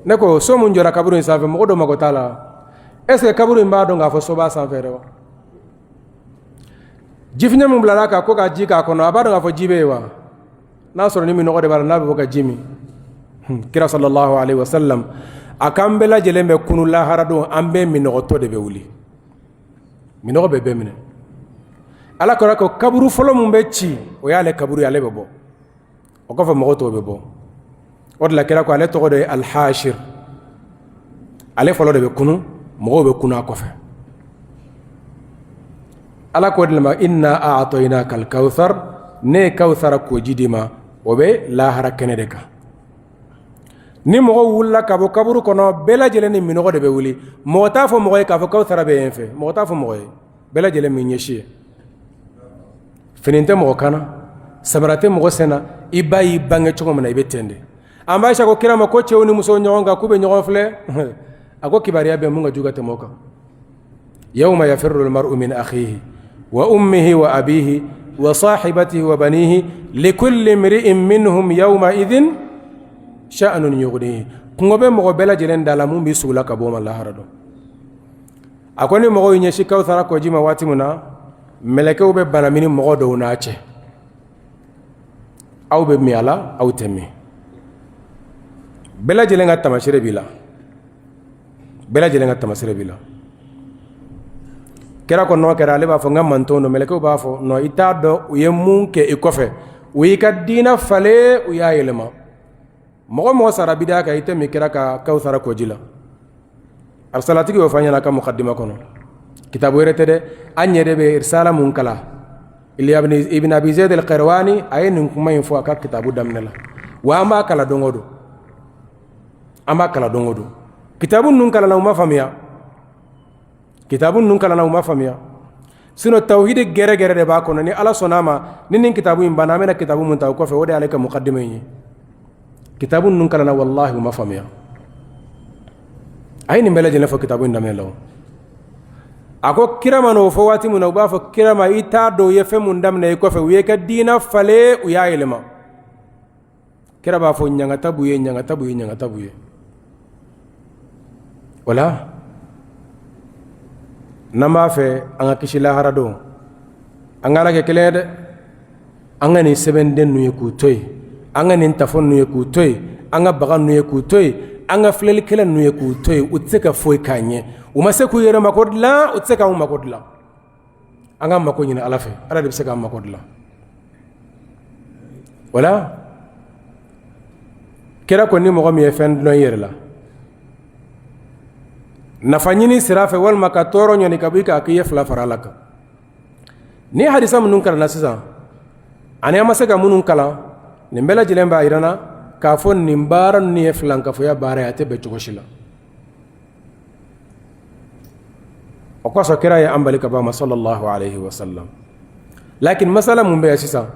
Ne ko so min jɔra kaburu in sanfɛ, mɔgɔ dɔ mako t'a la. Est ce que kaburu in b'a dɔn k'a fɔ so b'a sanfɛ yɛrɛ wa? Jifiɲɛ min bilala kan ko ka ji k'a kɔnɔ, a b'a dɔn k'a fɔ ji bɛ yen wa? N'a sɔrɔ ni minnɔgɔ de b'a la, n'a bɛ bɔ ka ji min. Kira sallallahu alaihi wasallam a k'an bɛɛ lajɛlen bɛ kunu lahara don, an bɛɛ minnɔgɔtɔ de bɛ wuli. Minnɔgɔ bɛ bɛɛ minɛ. Ala kɔrɔ ko kaburu fɔlɔ min bɛ ci, o y'ale kaburu ye, ale bɛ bɔ. O kɔfɛ mɔgɔ tɔw bɛ bɔ. O de la kira ko ale tɔgɔ de ye alhashir. Ale fɔlɔ de bɛ kunu, mɔgɔw bɛ kunu a kɔfɛ. Ala ko de ma inna a'tainaka alkawthar, ne ye kawthara koji d'i ma. O bɛ lahara kɛnɛ de kan. Ni mɔgɔ wulila ka bɔ kaburu kɔnɔ, bɛɛ lajɛlen ni minnɔgɔ de bɛ wuli. Mɔgɔ t'a fɔ mɔgɔ ye k'a fɔ kawthara bɛ yen fɛ, mɔgɔ t'a fɔ mɔgɔ ye. Bɛɛ lajɛlen b'i ɲɛsin yen. Fini tɛ mɔgɔ kan na, samara tɛ mɔgɔ sen na. I ba y'i bange cogo min na, i bɛ ten de. An b'a ko kira ma ko cɛw ni musow ɲɔgɔn kan k'u bɛ ɲɔgɔn filɛ. A ko kibaruya bɛ mun ka jugu ka tɛmɛ o kan? Yawma yafirru almar'u min akhihi wa ummihi wa abihi wa sahibatihi wa banihi likulli imri'in minhum yawma idhin sha'nun yughnihi. Kungo bɛ mɔgɔ bɛɛ lajɛlen da la mun b'i sugula ka bɔ o ma lahara don. A ko ni mɔgɔw y'u ɲɛsin kawthara kɔji ma waati min na, mɛlɛkɛw bɛ banamini mɔgɔ dɔw n'a cɛ. Aw bɛ min a la, aw tɛ min. Bɛɛ lajɛlen ka tamasire b'i la, bɛɛ lajɛlen ka tamasire b'i la. Kira ko n'o kɛra, ale b'a fɔ n ka manton don. Mɛlɛkɛw b'a fɔ non, i t'a dɔn u ye mun kɛ i kɔfɛ. U y'i ka diinɛ falen, u y'a yɛlɛma. Mɔgɔ mɔgɔ sara bida kan, i tɛ min kira ka kawthara kɔji la. Arisalatigi y'o fɔ an ɲɛna ka mukadima kɔnɔ. Kitabu wɛrɛ tɛ dɛ, an yɛrɛ bɛ risala mun kalan. Ibn Abi Zayd al-Qayrawani a ye nin kuma in fɔ a ka kitabu daminɛ la. Wa an b'a kalan don o don, an b'a kalan don o don. Kitabu ninnu kalanna, u ma faamuya. Kitabu ninnu kalanna, u ma faamuya. Sinon tawhidi gɛrɛgɛrɛ de b'a kɔnɔ. Ni Ala sɔnna a ma, ni nin kitabu in banna, an bɛna kitabu mun ta o kɔfɛ, o de y'ale ka mukadima in ye. Kitabu ninnu kalanna, wallahi, u ma faamuya. A ye nin bɛɛ lajɛlen fɔ kitabu in daminɛ la. A ko kira ma n'o fɔ waati min na, u b'a fɔ kira ma i t'a dɔn u ye fɛn mun daminɛ i kɔfɛ. U ye ka diinɛ falen, u y'a yɛlɛma. Kira b'a fɔ ɲangata b'u ye, ɲangata b'u ye, ɲangata b'u ye. O la n'an b'a fɛ an ka kisi lahara don, an ka Ala kɛ kelen ye dɛ. An ka nin sɛbɛnden ninnu ye k'u to yen, an ka nin tafo ninnu ye k'u to yen, an ka baga ninnu ye k'u to yen, an ka filɛlikɛla ninnu ye k'u to yen. U tɛ se ka foyi k'an ye. U ma se k'u yɛrɛ mako dilan, u tɛ se k'anw mako dilan. An ka mako ɲini Ala fɛ, Ala de bɛ se k'an mako dilan. Wala kira ko ni mɔgɔ min ye fɛn dulon i yɛrɛ la nafa ɲini sira fɛ, walima ka tɔɔrɔ ɲɔni ka bɔ i kan, k'i ye fila fara Ala kan. Ni hadisa minnu kalanna sisan ani an ma se ka minnu kalan, nin bɛɛ lajɛlen b'a jira na k'a fɔ nin baara ninnu ye filankafoya baara ye, a tɛ bɛn cogo si la. O kosɔn kira ye an bali ka bɔ a ma sallallahu alaihi wasallam. Lakin masala mun bɛ yan sisan,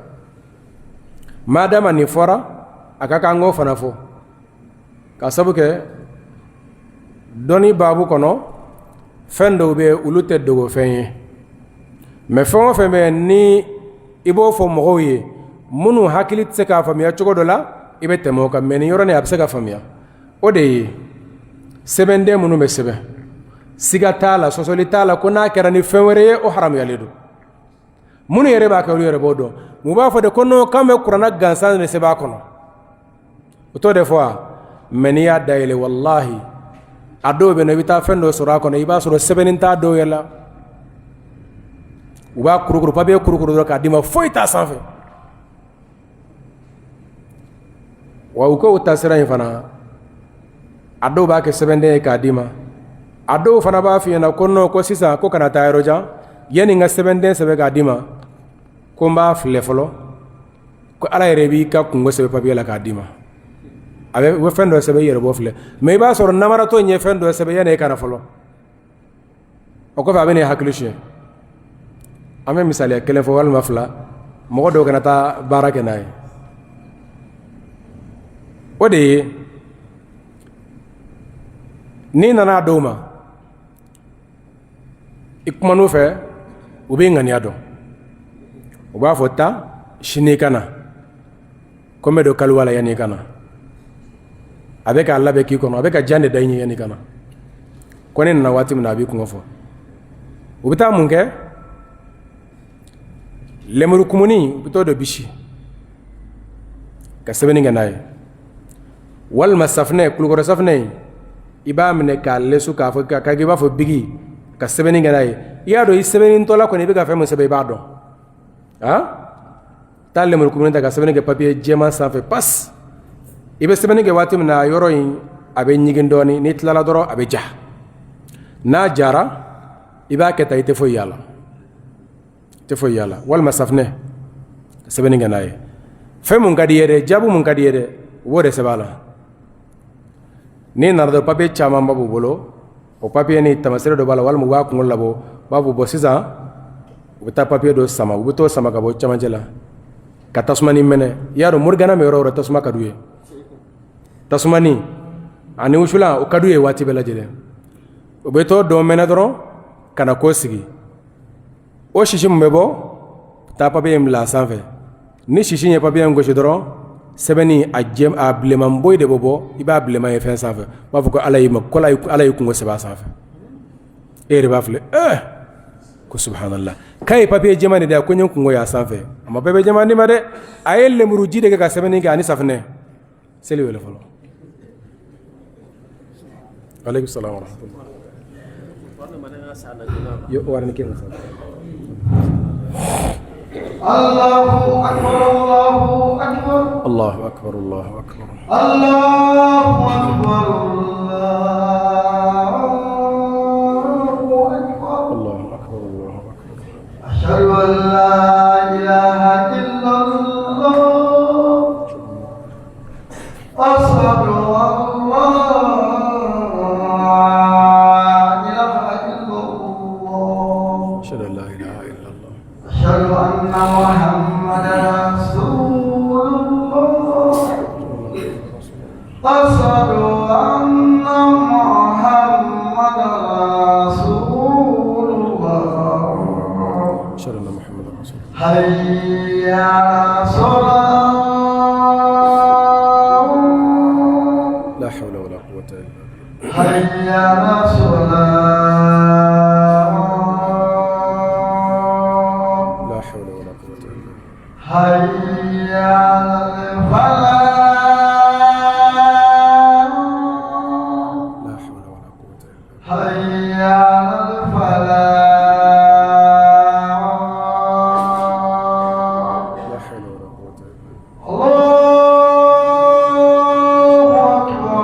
madama nin fɔra, a ka kan an k'o fana fɔ, ka sabu kɛ dɔnni baabu kɔnɔ, fɛn dɔw bɛ olu tɛ dogofɛn ye. Mais fɛn o fɛn bɛ ni i b'o fɔ mɔgɔw ye minnu hakili tɛ se k'a faamuya cogo dɔ la, i bɛ tɛmɛ o kan. Mais nin yɔrɔnin, a bɛ se ka faamuya. O de ye sɛbɛnden minnu bɛ sɛbɛn, siga t'a la, sɔsɔli t'a la ko n'a kɛra ni fɛn wɛrɛ ye, o haramuyalen don. Minnu yɛrɛ b'a kɛ, olu yɛrɛ b'o dɔn. Mun b'a fɔ de ko non, k'an bɛ kuranɛ gansan de sɛbɛn a kɔnɔ? O t'o de fɔ wa? Mais n'i y'a dayɛlɛ, walahi, a dɔw bɛ na, i bɛ taa fɛn dɔ sɔrɔ a kɔnɔ, i b'a sɔrɔ sɛbɛnni t'a dɔw yɛrɛ la. U b'a kurukuru, papiye kurukuru dɔrɔn k'a d'i ma, foyi t'a sanfɛ. Wa u k'o taasira in fana, a dɔw b'a kɛ sɛbɛnden ye k'a d'i ma. A dɔw fana b'a f'i ɲɛna ko non, ko sisan ko kana taa yɔrɔ jan, yanni n ka sɛbɛnden sɛbɛn k'a d'i ma. Ko n b'a filɛ fɔlɔ, ko Ala yɛrɛ b'i ka kunko sɛbɛn papiye la k'a d'i ma. A bɛ fɛn dɔ sɛbɛn, i yɛrɛ b'o filɛ, mais i b'a sɔrɔ namaratɔ in ye fɛn dɔ sɛbɛn yanni e ka na fɔlɔ. O kɔfɛ a bɛ n'i hakili suɲɛ. An bɛ misaliya kelen fɔ walima fila, mɔgɔ dɔw kana taa baara kɛ n'a ye. O de ye n'i nana dɔw ma, i kuman'u fɛ, u b'i ŋaniya dɔn. U b'a fɔ taa sini ka na, ko n bɛ don kaliwa la yanni ka na. A bɛ k'a labɛn k'i kɔnɔ, a bɛ ka jan de da i ɲɛ yanni ka na. Ko ne nana waati min na, a b'i kunko fɔ. U bɛ taa mun kɛ? Lemurukumuni, u bɛ t'o de bisi ka sɛbɛnni kɛ n'a ye, walima safinɛ, kulukɔrɔ safinɛ in, i b'a minɛ k'a lesu, k'a fɔ k'a i b'a fɔ bigi, ka sɛbɛnni kɛ n'a ye. I y'a dɔn, i sɛbɛnnitɔla kɔni, i bɛ ka fɛn min sɛbɛn, i b'a dɔn. A taa lemurukumuni ta ka sɛbɛnni kɛ papiye jɛman sanfɛ pas. I bɛ sɛbɛnni kɛ waati min na, a yɔrɔ in a bɛ ɲigin dɔɔnin. N'i tilala dɔrɔn, a bɛ ja. N'a jara, i b'a kɛ tan, i tɛ foyi y'a la, i tɛ foyi y'a la. Walima safinɛ, ka sɛbɛnni kɛ n'a ye. Fɛn mun ka di i ye dɛ, jaabi mun ka di i ye dɛ, u b'o de sɛbɛn a la. N'i nana dɔrɔn, papiye camanba b'u bolo. O papiye ni tamasire dɔ b'a la, walima u b'a kunkolo labɔ, u b'a fɔ bɔn sisan, u bɛ taa papiye dɔ sama, u bɛ t'o sama ka bɔ camancɛ la ka tasuma ni mɛnɛ. I y'a dɔn, morigana bɛ yɔrɔ o yɔrɔ, tasuma ka d'u ye. Tasuma ni ani wusulan, o ka d'u ye waati bɛɛ lajɛlen. U bɛ t'o dɔ mɛnɛ dɔrɔn ka na k'o sigi. O sisi min bɛ bɔ, taa papiye in bila a sanfɛ. Ni sisi ye papiye in gosi dɔrɔn, sɛbɛnni a jɛ, a bilenman boyi de bɛ bɔ. I b'a bilenman ye fɛn sanfɛ. U b'a fɔ ko Ala y'i ma, ko Ala y'i kunko sɛbɛn a sanfɛ. E yɛrɛ b'a filɛ, ɛɛ, ko subhanallah, k'a ye papiye jɛman de di, ko n ye kunko y'a sanfɛ. A ma papiye jɛman d'i ma dɛ, a ye lemuruji de kɛ ka sɛbɛnni kɛ ani safinɛ. Seli wele fɔlɔ. Aleykum salaam wa rahmatullah. Yo wari ni kɛ sa. Allahu akbar, Allahu akbar. Allahu akbar, Allahu akbar. Allahu akbar, Allahu akbar. Allahu akbar, Allahu akbar. Ashhadu an la ilaha illallah. Ashhadu an la ilaha illallah. Ashhadu an la ilaha illallah. Ashhadu anna Muhammadan Rasulullah. Ashhadu anna Muhammadan Rasulullah. Ashhadu anna Muhammadan Rasulullah. Hayya 'ala salah. La hawla wala quwwata illa billah. Hayya 'ala salah. La hawla wala quwwata illa billah. Hayya 'ala falah. La hawla wala quwwata illa billah. Hayya 'ala falah. La hawla wala quwwata illa billah. Allahu akbar,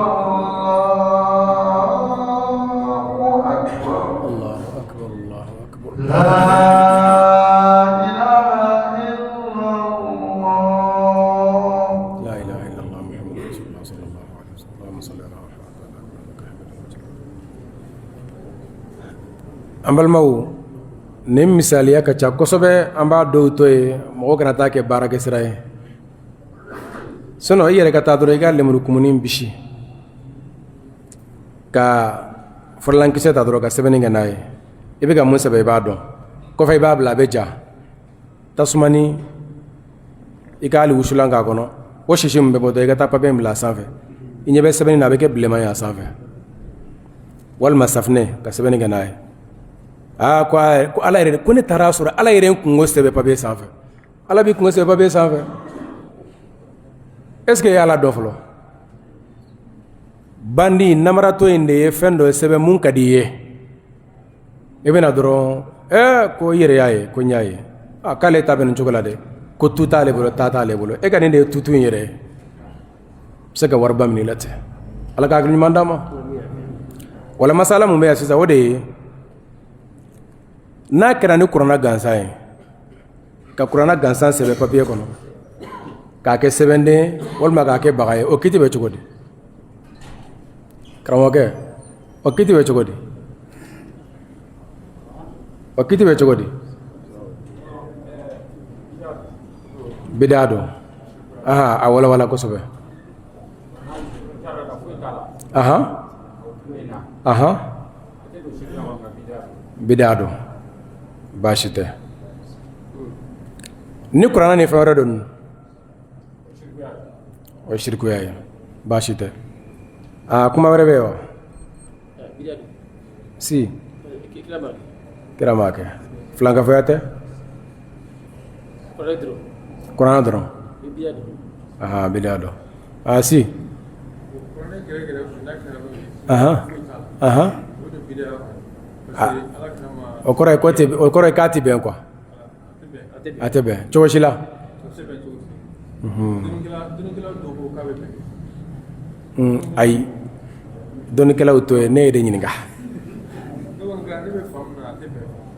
Allahu akbar. Allahu akbar, Allahu akbar. La ilaha illallah. La ilaha illallah Muhammadur Rasulullah sallallahu alaihi wasallam. Allahumma salli ala Muhammad wa ala ali Muhammad. An balimaw, nin misaliya ka ca kosɛbɛ. An b'a dɔw to yen, mɔgɔ kana taa kɛ baarakɛ sira ye. Sinon i yɛrɛ ka taa dɔrɔn, i ka lemurukumuni bisi ka furalankisɛ ta dɔrɔn ka sɛbɛnni kɛ n'a ye. I bɛ ka mun sɛbɛn, i b'a dɔn. Kɔfɛ, i b'a bila, a bɛ ja. Tasuma ni i ka hali wusulan k'a kɔnɔ, o sisi min bɛ bɔ dɔrɔn, i ka taa papiye bila a sanfɛ. I ɲɛ bɛ sɛbɛnni na, a bɛ kɛ bilenman ye a sanfɛ. Walima safinɛ, ka sɛbɛnni kɛ n'a ye. Aa, ko ko Ala yɛrɛ, ko ne taara sɔrɔ Ala yɛrɛ ye n kunko sɛbɛn papiye sanfɛ. Ala b'i kunko sɛbɛn papiye sanfɛ? Est ce que e ye Ala dɔn fɔlɔ? Bandi namaratɔ in de ye fɛn dɔ sɛbɛn mun ka di i ye. I bɛna dɔrɔn, ɛɛ, ko i yɛrɛ y'a ye, ko n y'a ye. A k'ale ta bɛ nin cogo la dɛ, ko tu t'ale bolo, ta t'ale bolo. E ka nin de ye tutu in yɛrɛ ye. Bɛ se ka wariba minɛ i la ten. Ala ka hakili ɲuman d'an ma. Wala masala mun bɛ yan sisan, o de ye n'a kɛra ni kuranna gansan ye. Ka kuranɛ gansan sɛbɛn papiye kɔnɔ k'a kɛ sɛbɛnden walima k'a kɛ baga ye, o kiti bɛ cogo di? Karamɔgɔkɛ, o kiti bɛ cogo di? O kiti bɛ cogo di? Bida don. A walawala kosɛbɛ. Ahan ahan, bida don, baasi tɛ. Ni kuranɛ ni fɛn wɛrɛ don, o ye sirikuya ye, baasi tɛ. Aa, kuma wɛrɛ bɛ yen wa? Si kira m'a kɛ, filankafoya tɛ, kuranɛ dɔrɔn. Aa, bida don. Aa, si ahan ahan, o kɔrɔ ye k'a tɛ bɛn quoi, a tɛ bɛn cogo si la. Ayi, dɔnnikɛlaw to yen, ne ye de ɲininka.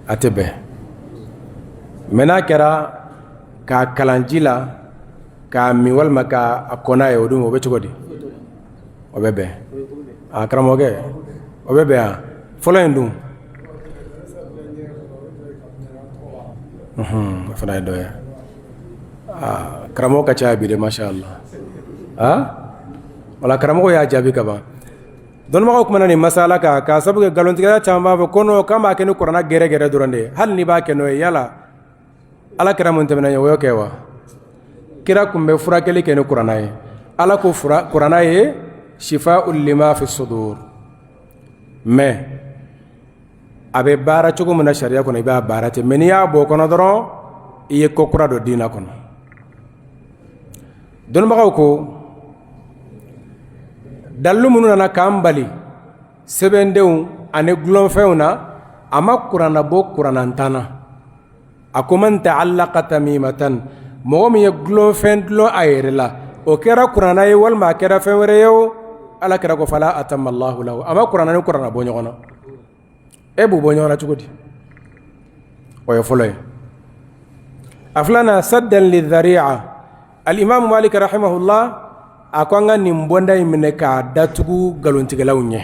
A tɛ bɛn, mais n'a kɛra k'a kalan ji la k'a min walima k'a ko n'a ye, o dun, o bɛ cogo di? O bɛ bɛn. A karamɔgɔkɛ, o bɛ bɛn wa? Fɔlɔ in dun, o fana ye dɔ ye. Aa, karamɔgɔ ka ca bi dɛ, masha Allah. Aa, wala karamɔgɔ y'a jaabi ka ban. Dɔnnibagaw kumana nin masala kan k'a sabu kɛ nkalontigɛla caman b'a fɔ ko non, k'an b'a kɛ ni kuranɛ gɛrɛgɛrɛ dɔrɔn de ye. Hali n'i b'a kɛ n'o ye, yala ala kira mun tɛmɛna ɲɛ, o y'o kɛ wa? Kira tun bɛ furakɛli kɛ ni kuranɛ ye. Ala ko kuranɛ ye shifa lima fi sudur, mais a bɛ baara cogo min na sariya kɔnɔ, i b'a baara ten. Mais n'i y'a bɔ o kɔnɔ dɔrɔn, i ye ko kura don diinɛ kɔnɔ. Dɔnnibagaw ko dalilu minnu nana k'an bali sɛbɛndenw ani dulonfɛnw na, a ma kuranɛ bɔ kurannatan na. A ko man ta'allaka tamimatan, mɔgɔ min ye dulonfɛn dulon a yɛrɛ la, o kɛra kuranɛ ye walima a kɛra fɛn wɛrɛ ye o, ala kira ko fala atamma Allahu lahu. A ma kuranɛ ni kuranɛ bɔ ɲɔgɔn na. E b'u bɔ ɲɔgɔn na cogo di? O ye fɔlɔ ye. A filanan, saddan lidhari'a, al-imam Malik rahimahullah a ko an ka nin bɔnda in minɛ k'a datugu nkalontigɛlaw ɲɛ.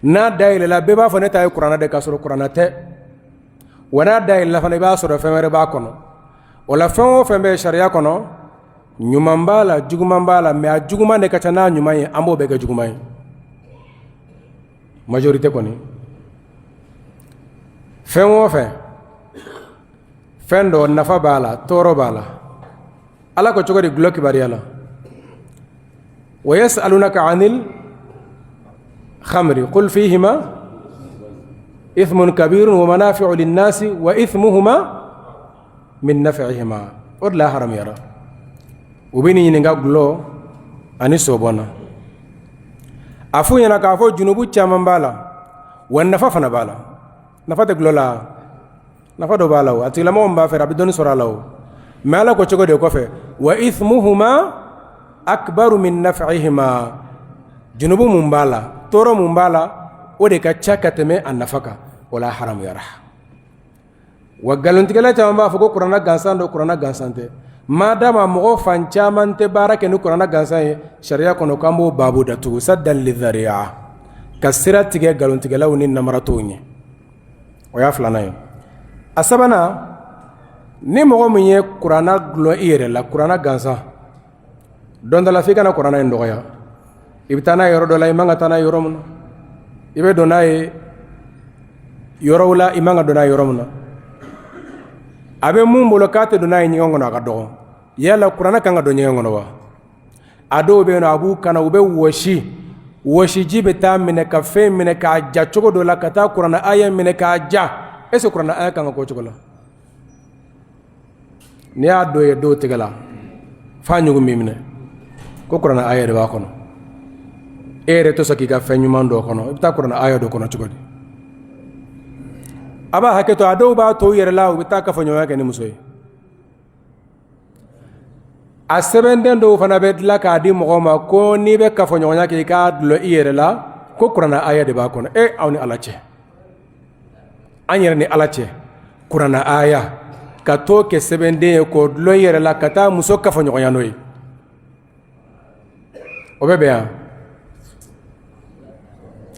N'a dayɛlɛla, bɛɛ b'a fɔ ne ta ye kuranɛ de, k'a sɔrɔ kuranɛ tɛ. Wa n'a dayɛlɛla fana, i b'a sɔrɔ fɛn wɛrɛ b'a kɔnɔ. O la, fɛn o fɛn bɛ sariya kɔnɔ, ɲuman b'a la, juguman b'a la, mais a juguman de ka ca n'a ɲuman ye, an b'o bɛɛ kɛ juguman ye, majorité kɔni. Fɛn o fɛn, fɛn dɔ nafa b'a la, tɔɔrɔ b'a la. Ala ko cogo di dulɔ kibaruya la? Wa yasalunaka anil khamri qul fihima ithmun kabirun wa manafi'u linnasi wa ithmuhuma min naf'ihima. O de la haramuyara. U bɛ n'i ɲininka dulɔ ani sobɔn na. A f'u ɲɛna k'a fɔ junubu caman b'a la, wa nafa fana b'a la. Nafa tɛ dulɔ la? Nafa dɔ b'a la. O a tigilamɔgɔ min b'a fɛ, a bɛ dɔɔni sɔrɔ a la. O mais ala ko cogo de kɔfɛ? Wa ithmuhuma akbaru min naf'ihima. Junubu mun b'a la, tɔɔrɔ mun b'a la, o de ka ca ka tɛmɛ a nafa kan. O la haramuyara. Wa nkalontigɛla caman b'a fɔ ko kuranɛ gansan don. Kuranɛ gansan tɛ. Madama mɔgɔ fan caman tɛ baara kɛ ni kuranɛ gansan ye sariya kɔnɔ, k'an b'o baabu datugu, saddan lidhari'a, ka sira tigɛ nkalontigɛlaw ni namaratɔw ɲɛ. O y'a filanan ye. A sabanan, ni mɔgɔ min ye kuranɛ dulon i yɛrɛ la, kuranɛ gansan, don dɔ la f'i kana kuranɛ in dɔgɔya. I bɛ taa n'a ye yɔrɔ dɔ la i man ka taa n'a ye yɔrɔ min na, i bɛ don n'a ye yɔrɔw la i man ka don n'a ye yɔrɔ min na. A bɛ mun bolo k'a tɛ don n'a ye ɲɛgɛn kɔnɔ, a ka dɔgɔn. Yala kuranɛ kan ka don ɲɛgɛn kɔnɔ wa? A dɔw bɛ yen nɔ, a b'u kana, u bɛ wɔsi, wɔsiji bɛ taa minɛ ka fɛn minɛ k'a ja cogo dɔ la, ka taa kuranɛ aya minɛ k'a ja. Est ce que kuranɛ aya kan ka k'o cogo la? N'i y'a dɔw ye dɔw tɛgɛ la, f'a ɲugun b'i minɛ ko kuranɛ aya de b'a kɔnɔ. E yɛrɛ tɛ sɔn k'i ka fɛn ɲuman dɔ kɔnɔ, i bɛ taa kuranɛ aya dɔ kɔnɔ cogo di? A b'a hakɛ to. A dɔw b'a to u yɛrɛ la, u bɛ taa kafoɲɔgɔnya kɛ ni muso ye. A sɛbɛnden dɔw fana bɛ dilan k'a di mɔgɔw ma ko n'i bɛ kafoɲɔgɔnya kɛ, i k'a dulon i yɛrɛ la ko kuranɛ aya de b'a kɔnɔ. E, aw ni Ala cɛ, an yɛrɛ ni Ala cɛ, kuranɛ aya. Ka t'o kɛ sɛbɛnden ye k'o dulon i yɛrɛ la ka taa muso kafoɲɔgɔnya n'o ye, o bɛ bɛn yan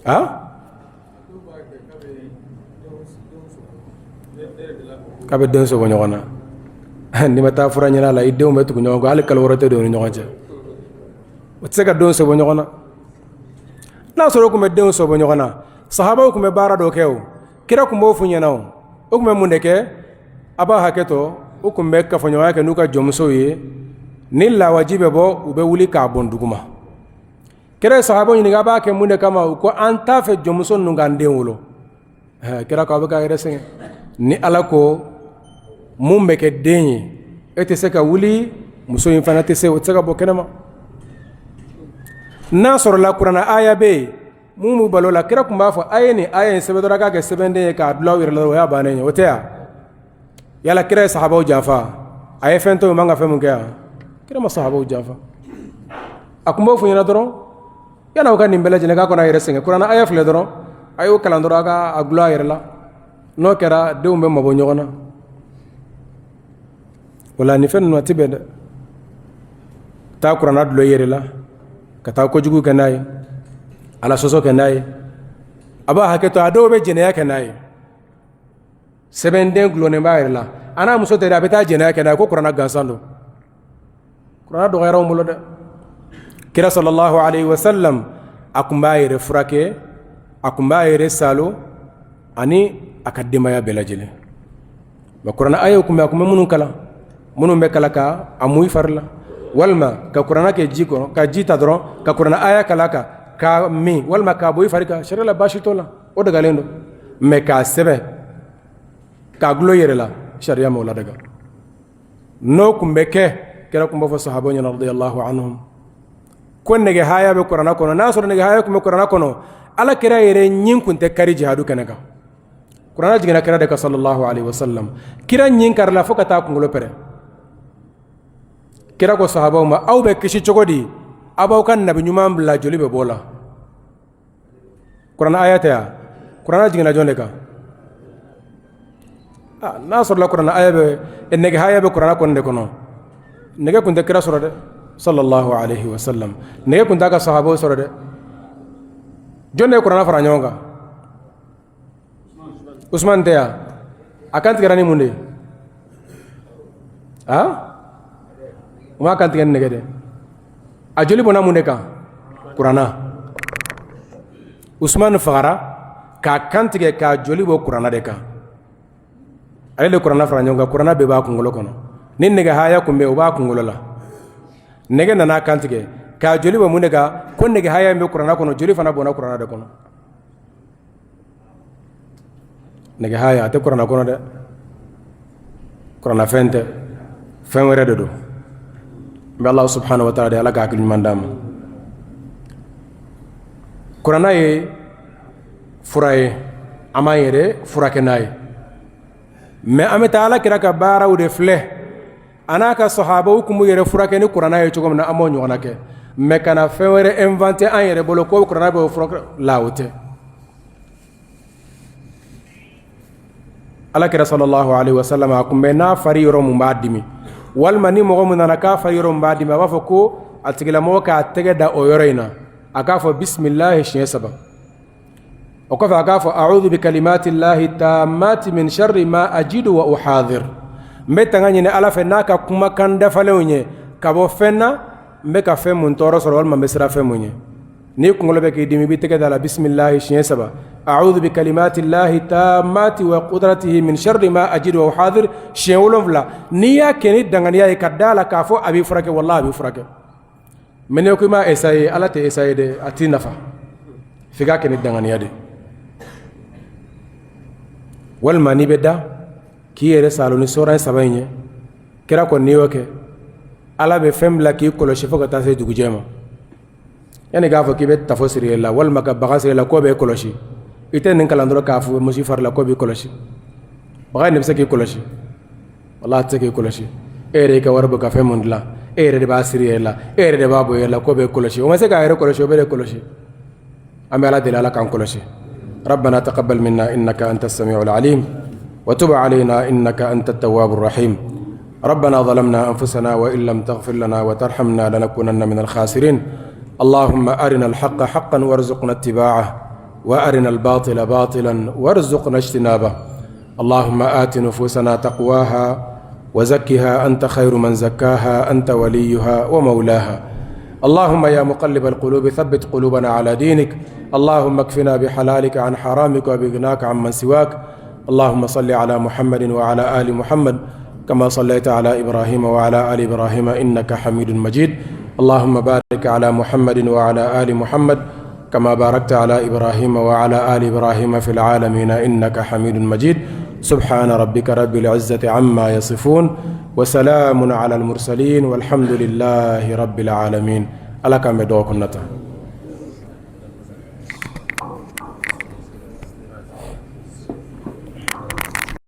a? K'a bɛ den sɔgɔ ɲɔgɔn na. N'i ma taa fura ɲini a la, i denw bɛ tugu ɲɔgɔn kɔ, hali kalo 6 tɛ don u ni ɲɔgɔn cɛ. O tɛ se ka denw sɔbɔ ɲɔgɔn na. N'a sɔrɔ o tun bɛ denw sɔbɔ ɲɔgɔn na, sahabaw tun bɛ baara dɔ kɛ, o kira tun b'o f'u ɲɛna. O o tun bɛ mun de kɛ? A b'a hakɛ to, u tun bɛ kafoɲɔgɔnya kɛ n'u ka jɔnmusow ye. Ni lawaji bɛ bɔ, u bɛ wuli k'a bɔn duguma. Kira ye sahabaw ɲininka: a b'a kɛ mun de kama? U ko: an t'a fɛ jɔnmuso ninnu k'an den wolo. Kira ko: aw bɛ k'a yɛrɛ sɛgɛn. Ni Ala ko mun bɛ kɛ den ye, e tɛ se ka wuli, muso in fana tɛ se, o tɛ se ka bɔ kɛnɛma. N'a sɔrɔla kuranɛ aya bɛ yen mun b'u balo la, kira tun b'a fɔ: a ye nin aya in sɛbɛn dɔrɔn, k'a kɛ sɛbɛnden ye k'a dulon aw yɛrɛ la, o y'a bannen ye. O tɛ yan? Yala kira ye sahabaw janfa? A ye fɛn to yen, man ka fɛn mun kɛ yan? Kira ma sahabaw janfa. A tun b'o f'u ɲɛna dɔrɔn: yan'aw ka nin bɛɛ lajɛlen k'a kɔnɔ a yɛrɛ sɛgɛn, kuranɛ aya filɛ dɔrɔn, a y'o kalan dɔrɔn, a ka a dulon a yɛrɛ la. N'o kɛra, denw bɛ mabɔ ɲɔgɔn na. O la, nin fɛn ninnu, a tɛ bɛn dɛ. Taa kuranɛ dulon i yɛrɛ la ka taa kojugu kɛ n'a ye, Ala sɔsɔ kɛ n'a ye. A b'a hakɛ to, a dɔw bɛ jɛnɛya kɛ n'a ye. Sɛbɛnden dulonnen b'a yɛrɛ la, a n'a muso tɛ dɛ, a bɛ taa jɛnɛya kɛ n'a ye ko kuranɛ gansan don. Kuranɛ dɔgɔyara anw bolo dɛ. Kira sallallahu alayhi wa sallam, a tun b'a yɛrɛ furakɛ, a tun b'a yɛrɛ salo ani a ka denbaya bɛɛ lajɛlen. Mɛ kuranɛ ayaw tun bɛ, a tun bɛ minnu kalan, minnu bɛ kalan ka a mun i fari la, walima ka kuranɛ kɛ ji kɔnɔ, ka ji ta dɔrɔn ka kuranɛ aya kalan kan k'a min, walima k'a bɔ i fari kan, sariya la baasi t'o la, o dagalen don. Mɛ k'a sɛbɛn k'a dulon i yɛrɛ la, sariya m'o ladaga. N'o tun bɛ kɛ, kira tun b'a fɔ sahabaw ɲɛna radiyallahu anhum ko nɛgɛ haya bɛ kuranɛ kɔnɔ. N'a sɔrɔ nɛgɛ haya tun bɛ kuranɛ kɔnɔ, Ala kira yɛrɛ ɲin tun tɛ kari jihadu kɛnɛ kan. Kuranɛ jiginna kira de kan sallallahu alaihi wasallam. Kira ɲin karila fo ka taa kunkolo pɛrɛn. Kira ko sahabaw ma: aw bɛ kisi cogo di? Aw b'aw ka nabi ɲuman bila, joli bɛ bɔ la. Kuranɛ aya tɛ yan? Kuranɛ jiginna jɔn de kan? N'a sɔrɔla kuranɛ aya bɛ, nɛgɛ haya bɛ kuranɛ kɔnɔ de kɔnɔ, nɛgɛ tun tɛ kira sɔrɔ dɛ sallallahu alaihi wasallam, nɛgɛ tun t'a ka sahabaw sɔrɔ dɛ. Jɔn de ye kuranɛ fara ɲɔgɔn kan? Usman tɛ yan? A kan tigɛra ni mun de ye? A u m'a kan tigɛ ni nɛgɛ dɛ. A joli bɔnna mun de kan? Kuranna. Usman fagara k'a kan tigɛ k'a joli bɔ kuranna de kan. Ale de kuranna fara ɲɔgɔn kan. Kuranna bɛɛ b'a kunkolo kɔnɔ. Ni nɛgɛ haya kun bɛ, o b'a kunkolo la. Nɛgɛ nana a kan tigɛ k'a joli bɔ mun de kan? Ko nɛgɛ haya in bɛ kuranna kɔnɔ, joli fana bɔnna kuranna de kɔnɔ. Nɛgɛ haya a tɛ kuranna kɔnɔ dɛ. Kuranna fɛn tɛ, fɛn wɛrɛ de don. N bɛ Ala subhanahu wa taala de, Ala ka hakili ɲuman d'an ma. Kuranna ye fura ye, an b'an yɛrɛ furakɛ n'a ye. Mɛ an bɛ taa Ala kira ka baaraw de filɛ, a n'a ka sahabaw tun b'u yɛrɛ furakɛ ni kuranna ye cogo min na, an b'o ɲɔgɔnna kɛ. Mɛ kana fɛn wɛrɛ inventer an yɛrɛ bolo ko kuranna b'o furakɛ la, o tɛ. Ala kira sallallahu alaihi wasallam, a tun bɛ n'a fari yɔrɔ mun b'a dimi, walima ni mɔgɔ min nana k'a fari yɔrɔ mun b'a dimi, a b'a fɔ ko a tigilamɔgɔ k'a tɛgɛ da o yɔrɔ in na, a k'a fɔ bisimilahi siɲɛ saba. O kɔfɛ, a k'a fɔ a'udhu bi kalimati llahi tammati min sharri ma ajidu wa uhadhir. N bɛ tanga ɲini Ala fɛ n'a ka kumakan dafalenw ye ka bɔ fɛn na, n bɛ ka fɛn mun tɔɔrɔ sɔrɔ, walima n bɛ siran fɛn mun ye. N'i kunkolo bɛ k'i dimi, i b'i tɛgɛ da la, bisimilahi siɲɛ saba, a'udhu bi kalimati llahi tammati wa qudratihi min sharri ma ajidu wa uhadhir siɲɛ 7. N'i y'a kɛ ni danganiya ye ka da la k'a fɔ a b'i furakɛ, wallahi a b'i furakɛ. Mɛ n'i ko i m'a essayer, Ala tɛ essayer dɛ, a t'i nafa. F'i k'a kɛ ni danganiya de. Walima n'i bɛ da, k'i yɛrɛ salo ni sɔrɔ saba in ye, kira ko n'i y'o kɛ, Ala bɛ fɛn bila k'i kɔlɔsi fo ka taa se dugujɛ ma. Yanni k'a fɔ k'i bɛ tafo siri i la walima ka baga siri i la k'o bɛ kɔlɔsi, i tɛ nin kalan dɔrɔn k'a fɔ misi fari la k'o b'i kɔlɔsi. Baga in de bɛ se k'i kɔlɔsi? Wala a tɛ se k'i kɔlɔsi. E yɛrɛ y'i ka wari bɔ ka fɛn mun dilan, e yɛrɛ de b'a siri yɛrɛ la, e yɛrɛ de b'a bɔ yɛrɛ la k'o bɛ kɔlɔsi. O ma se k'a yɛrɛ kɔlɔsi, o bɛ de kɔlɔsi. An bɛ Ala deli, Ala k'an kɔlɔsi. Rabbana taqabbal minna innaka anta samiul alim. وتب علينا إنك أنت التواب الرحيم ربنا ظلمنا أنفسنا وإن لم تغفر لنا وترحمنا لنكونن من الخاسرين اللهم أرنا الحق حقا وارزقنا اتباعه وأرنا الباطل باطلا وارزقنا اجتنابه اللهم آت نفوسنا تقواها وزكها أنت خير من زكاها أنت وليها ومولاها اللهم يا مقلب القلوب ثبت قلوبنا على دينك اللهم اكفنا بحلالك عن حرامك وبغناك عمن سواك اللهم صل على محمد وعلى آل محمد كما صليت على إبراهيم وعلى آل إبراهيم إنك حميد مجيد اللهم بارك على محمد وعلى آل محمد كما باركت على إبراهيم وعلى آل إبراهيم في العالمين إنك حميد مجيد سبحان ربك رب العزة عما يصفون وسلام على المرسلين والحمد لله رب العالمين ألا كم